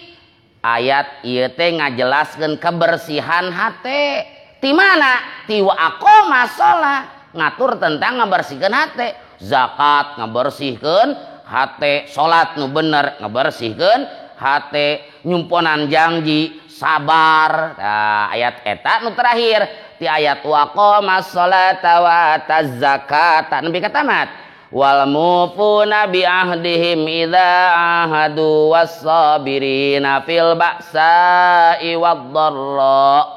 ayat ieu teh ngajelaskeun kebersihan hate. Ti mana? Ti wa aqama shalah, ngatur tentang ngabersihkeun hate. Zakat ngabersihkeun hate, salat nu bener ngabersihkeun hate, nyumponan janji, sabar. Nah, ayat eta nu terakhir ti ayat wa aqama sholata wa ataz zakata nepi ka tamat. Wal mufuna bi ahdihim idza ahadu was-sabirina fil ba'sa'i wad-dharra.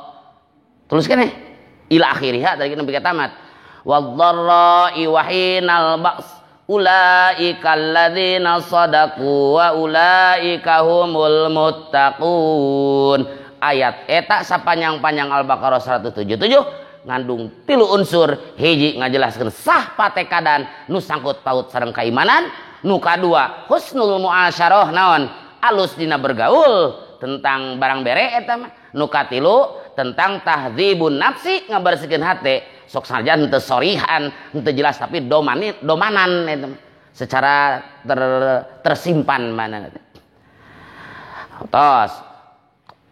Teruskeun eh ila akhiriha tadi nepi ka tamat. Wadh-dharra'i wa hinal ba's ulaika alladzina shadaqu wa ulaika humul muttaqun. Ayat eta sapanjang-panjang Al-Baqarah 177 ngandung tilu unsur. Hiji ngajelaskeun sah patekadan nu sangkut paut sareng kaimanan. Nu kadua husnul muasyarah, naon alus dina bergaul tentang barang bere eta mah. Nu katilu tentang tahdzibun nafsi, ngabersihkeun hate. Sok sanajan henteu sorihan, henteu jelas tapi domanan eta secara tersimpan mana. Tos.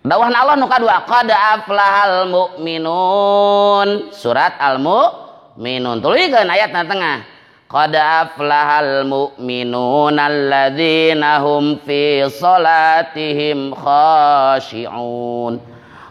Dawuhan Allah nu kadua qad aflahal mu'minun, surat Al-Mu'minun. Tuluykeun ayatna tengah. Qad aflahal mu'minun alladzina hum fi salatihim khashi'un.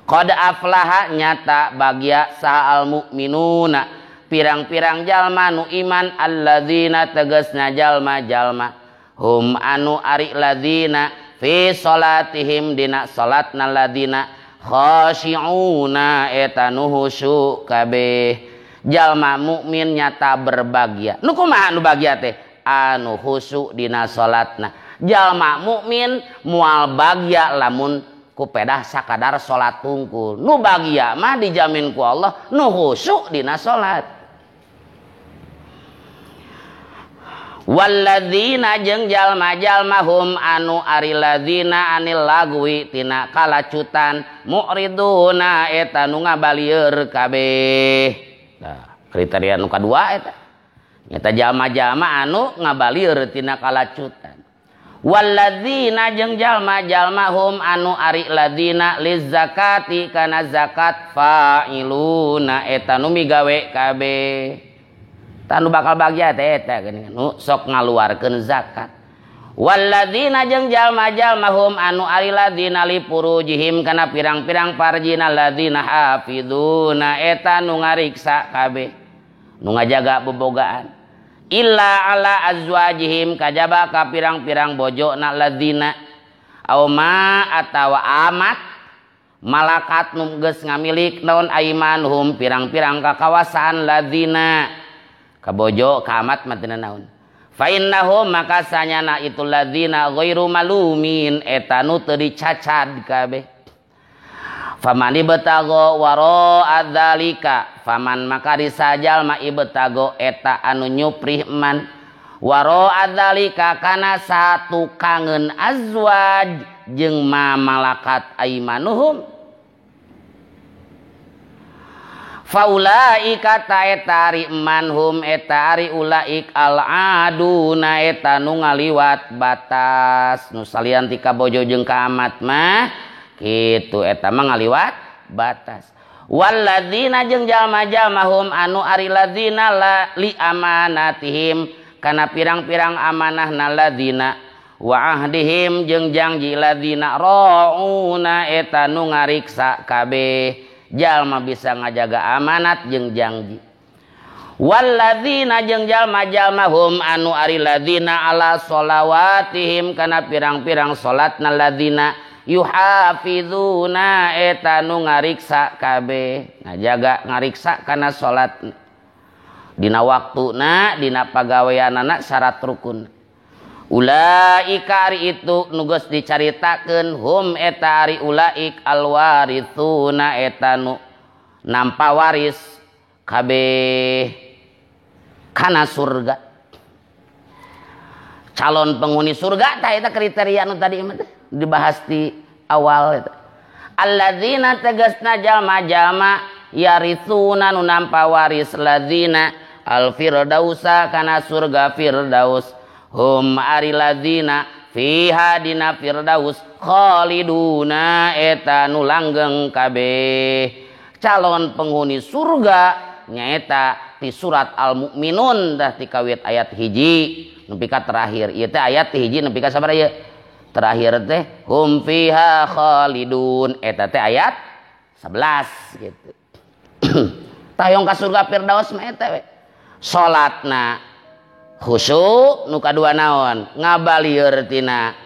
Qad aflaha nyata bagia saha al mukminuna pirang-pirang jalma nu iman, alladzina tegasna jalma-jalma hum anu ari ladzina fi salatihim dina salatna ladzina khashi'una eta nu husyu kabeh. Jalma mukmin nyata berbagia. Nu kumaha nu bagia teh? Anu husyu dina salatna. Jalma mukmin moal bagia lamun ku pedah sakadar salat tungkul. Nu bagia mah dijamin ku Allah nu khusyuk dina salat. Walladzina jeung jalma-jalma hum anu ari ladzina anil lagwi tina kalacutan mu'riduna eta nu ngabalieur kabeh. Nah, kriteria nu kadua eta nyata jalma-jalma anu ngabalieur tina kalacutan. Walladzina jeung jalma-jalma hum anu ari ladzina lizakati kana zakat fa'iluna eta nu migawe kabeh. Tah nu bakal bagia teh eta geuningan nu sok ngaluarkeun zakat. Walladzina jeung jalma-jalma hum anu ari ladzina li furujihim kana pirang-pirang parjina ladzina hafizuna eta nu ngariksa kabeh, nu ngajaga bobogaan. Illa ala azwajihim kajaba ka pirang-pirang bojona ladzina aw ma atawa amat malakat nu geus ngamilik naon aimanuhum pirang-pirang kakawasaan ladzina ka bojo ka amat mah naon fa innahum maka sanyana itu ladzina ghairu malumin eta nu teu dicacad kabeh. Faman ibtago waro adzalika faman maka disajal ma ibtago eta anu nyuprih man waro adzalika kana satu kangen azwaj jeung ma malakat aimanuhum faulaika ta eta ari manhum eta ari ulaik al aduna eta nu ngaliwat batas nu salian ti kabojo jeung ka amat mah kitu eta mah ngaliwat batas. Walladzina jeung jalma-jalma hum anu ari ladzina la li amanatihim kana pirang-pirang amanahna ladzina wa ahdihim jeung janji ladzina rauna eta nu ngariksa kabeh. Jalma bisa ngajaga amanat jeung janji. Walladzina jeung jalma-jalma hum anu ari ladzina ala sholawatihim kana pirang-pirang salatna ladzina yuhafizuna eta nu ngariksa kabeh, ngajaga ngariksa kana salat dina waktuna dina pagaweanana syarat rukun. Ulaika ari itu nu geus dicaritakeun hum eta ari ulaik alwarithuna eta nu nampa waris kabeh kana surga. Calon penghuni surga tah eta kriteria nu tadi mah dibahas di awal eta. Alladzina tegasna jalma-jalma yarithuna nu nampa waris ladzina al firdausa kana surga firdaus. Hum ari ladzina fiha dina firdaus khaliduna eta nu langgeng kabeh. Calon penghuni surga nyaeta ti surat Al-Mu'minun dah ti kawit ayat hiji nepi ka terakhir. Ieu teh ayat hiji nepi ka sabaraha ieu? Terakhir teh hum fiha khalidun eta teh ayat 11 gitu. Tah ka surga firdaus mah eta we. Salatna khusyuk, nu kadua naon? Ngabalieur tina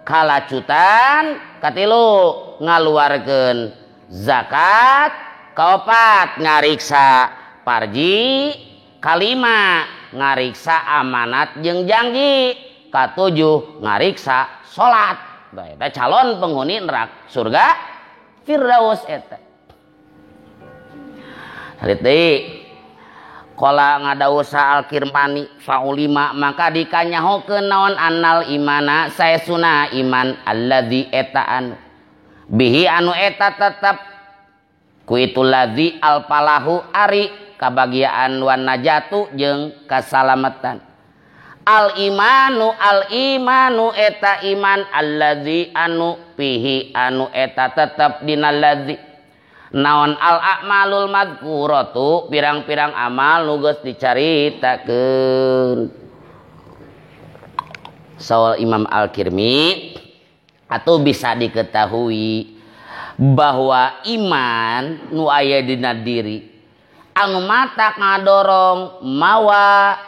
kalacutan, katilu ngaluarkeun zakat, kaopat ngariksa parji, kalima ngariksa amanat jeung janji, katujuh ngariksa salat. Eta calon penghuni neraka surga firdaus eta. Halit deui. Kala ngadausa Al-Kirmani faulima maka dikanyahokeun naon annal imana saesuna iman alladzi eta anu bihi anu eta tetep ku itu ladzi alfalahu ari kabagiaan wan najatu jeung kasalamatan. Al imanu eta iman alladzi anu pihi anu eta tetep dina ladzi naon al a'malul madhkuratu pirang-pirang amal nu geus dicaritakeun. Soal Imam Al-Kirmi atau bisa diketahui bahwa iman nu aya dina diri anu matak ngadorong mawa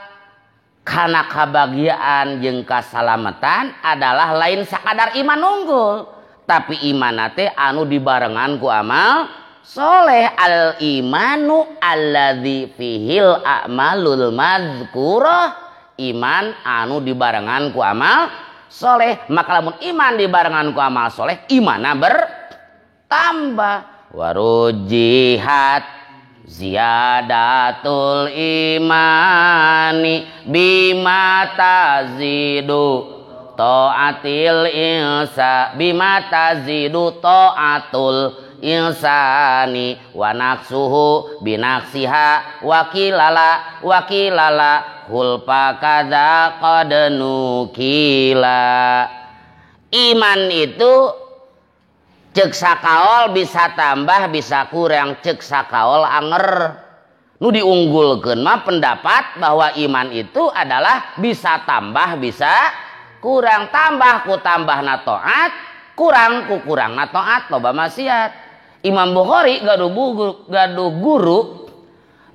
kana kabagiaan jeung kasalamatan adalah lain sakadar iman unggul, tapi iman teh anu dibarengan ku amal soleh. Al imanu alladzi fihil a'malul madhkurah, iman anu dibarengan ku amal soleh. Maka lamun iman dibarengan ku amal soleh, imana bertambah. Warujihat ziyadatul imani bima tazidu ta'atil insa bima tazidu ta'atul insani wa naqsuhu binaksiha wakilala wakilala hulpa kadza qad nukila. Iman itu cek sakaol bisa tambah bisa kurang, cek sakaol anger. Nu diunggulkeun mah pendapat bahwa iman itu adalah bisa tambah bisa kurang. Tambah ku tambahna taat, kurang ku kurangna taat, loba maksiat. Imam Bukhari gaduh guru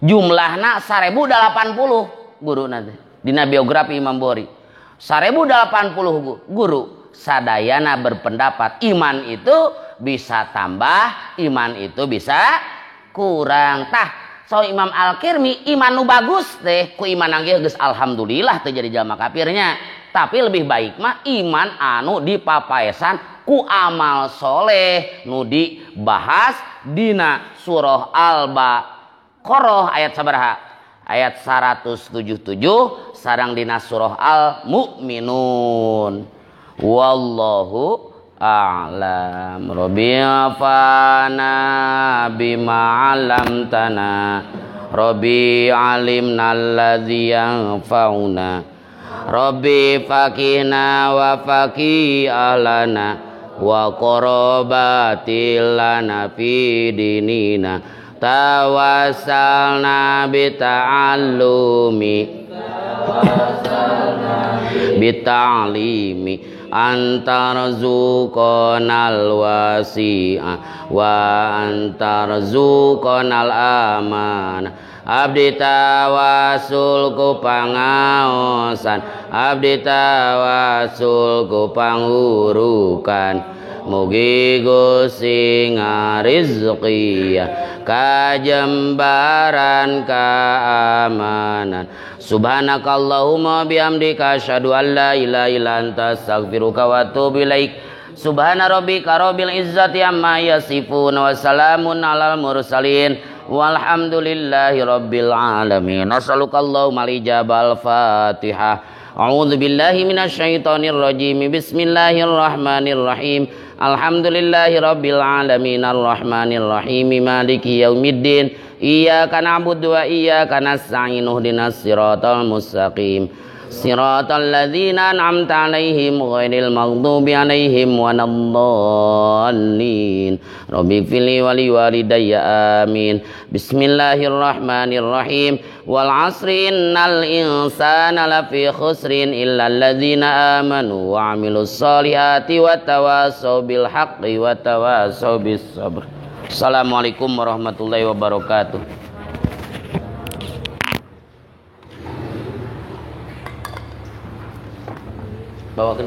jumlahna 1080 guru nanti dina biografi Imam Bukhari 1080 guru sadayana berpendapat iman itu bisa tambah, iman itu bisa kurang. Tah so Imam Al-Kirmi iman nu bagus teh ku iman angge geus alhamdulillah teh jadi jalma kafirnya. Tapi lebih baik mah iman anu dipapaesan ku amal soleh nu dibahas dina surah Al-Baqarah ayat sabaraha? Ayat 177 sareng dina surah Al-Mu'minun. Wallahu a'lam. Rabbi afana bima 'allamtana, Rabbi 'alimna allazi yanfa'una, Rabbi faqihna wa faqih ahlana wa qarabatil lana fi dinina, tawassalna bi ta'allumi bi ta'limi antarzuqanal wasi'a wa antarzuqanal amana. Abdi tawasul ku pangaosan, abdi tawasul ku pangurukan, Mugi Gusti ngarizqian kajembaran keamanan. Subhanakallahumma bihamdika asyhadu an la ilaha illa anta astaghfiruka wa atubu ilaik. Subhana rabbika rabbil izzati amma yasifun wa salamun alal mursalin walhamdulillahi rabbil alamin. Nas'alukallahumma al-ijabal fatihah. A'udzu billahi minasyaitonir rajim. Bismillahirrahmanirrahim. Alhamdulillahi rabbil alamin arrahmanir rahim maliki yaumiddin. Iyyaka na'budu wa iyyaka nasta'in ihdinas siratal mustaqim. Siratal ladzina an'amta 'alaihim ghairil maghdubi 'alaihim waladdallin. Rabbighfirli wa liwalidayya amin. Bismillahirrahmanirrahim. Wal 'asri innal insana lafi khusrin illa alladzina amanu wa 'amilus solihati wa tawassaw bil haqqi wa tawassaw bis sabr. Assalamualaikum warahmatullahi wabarakatuh. Bawakan.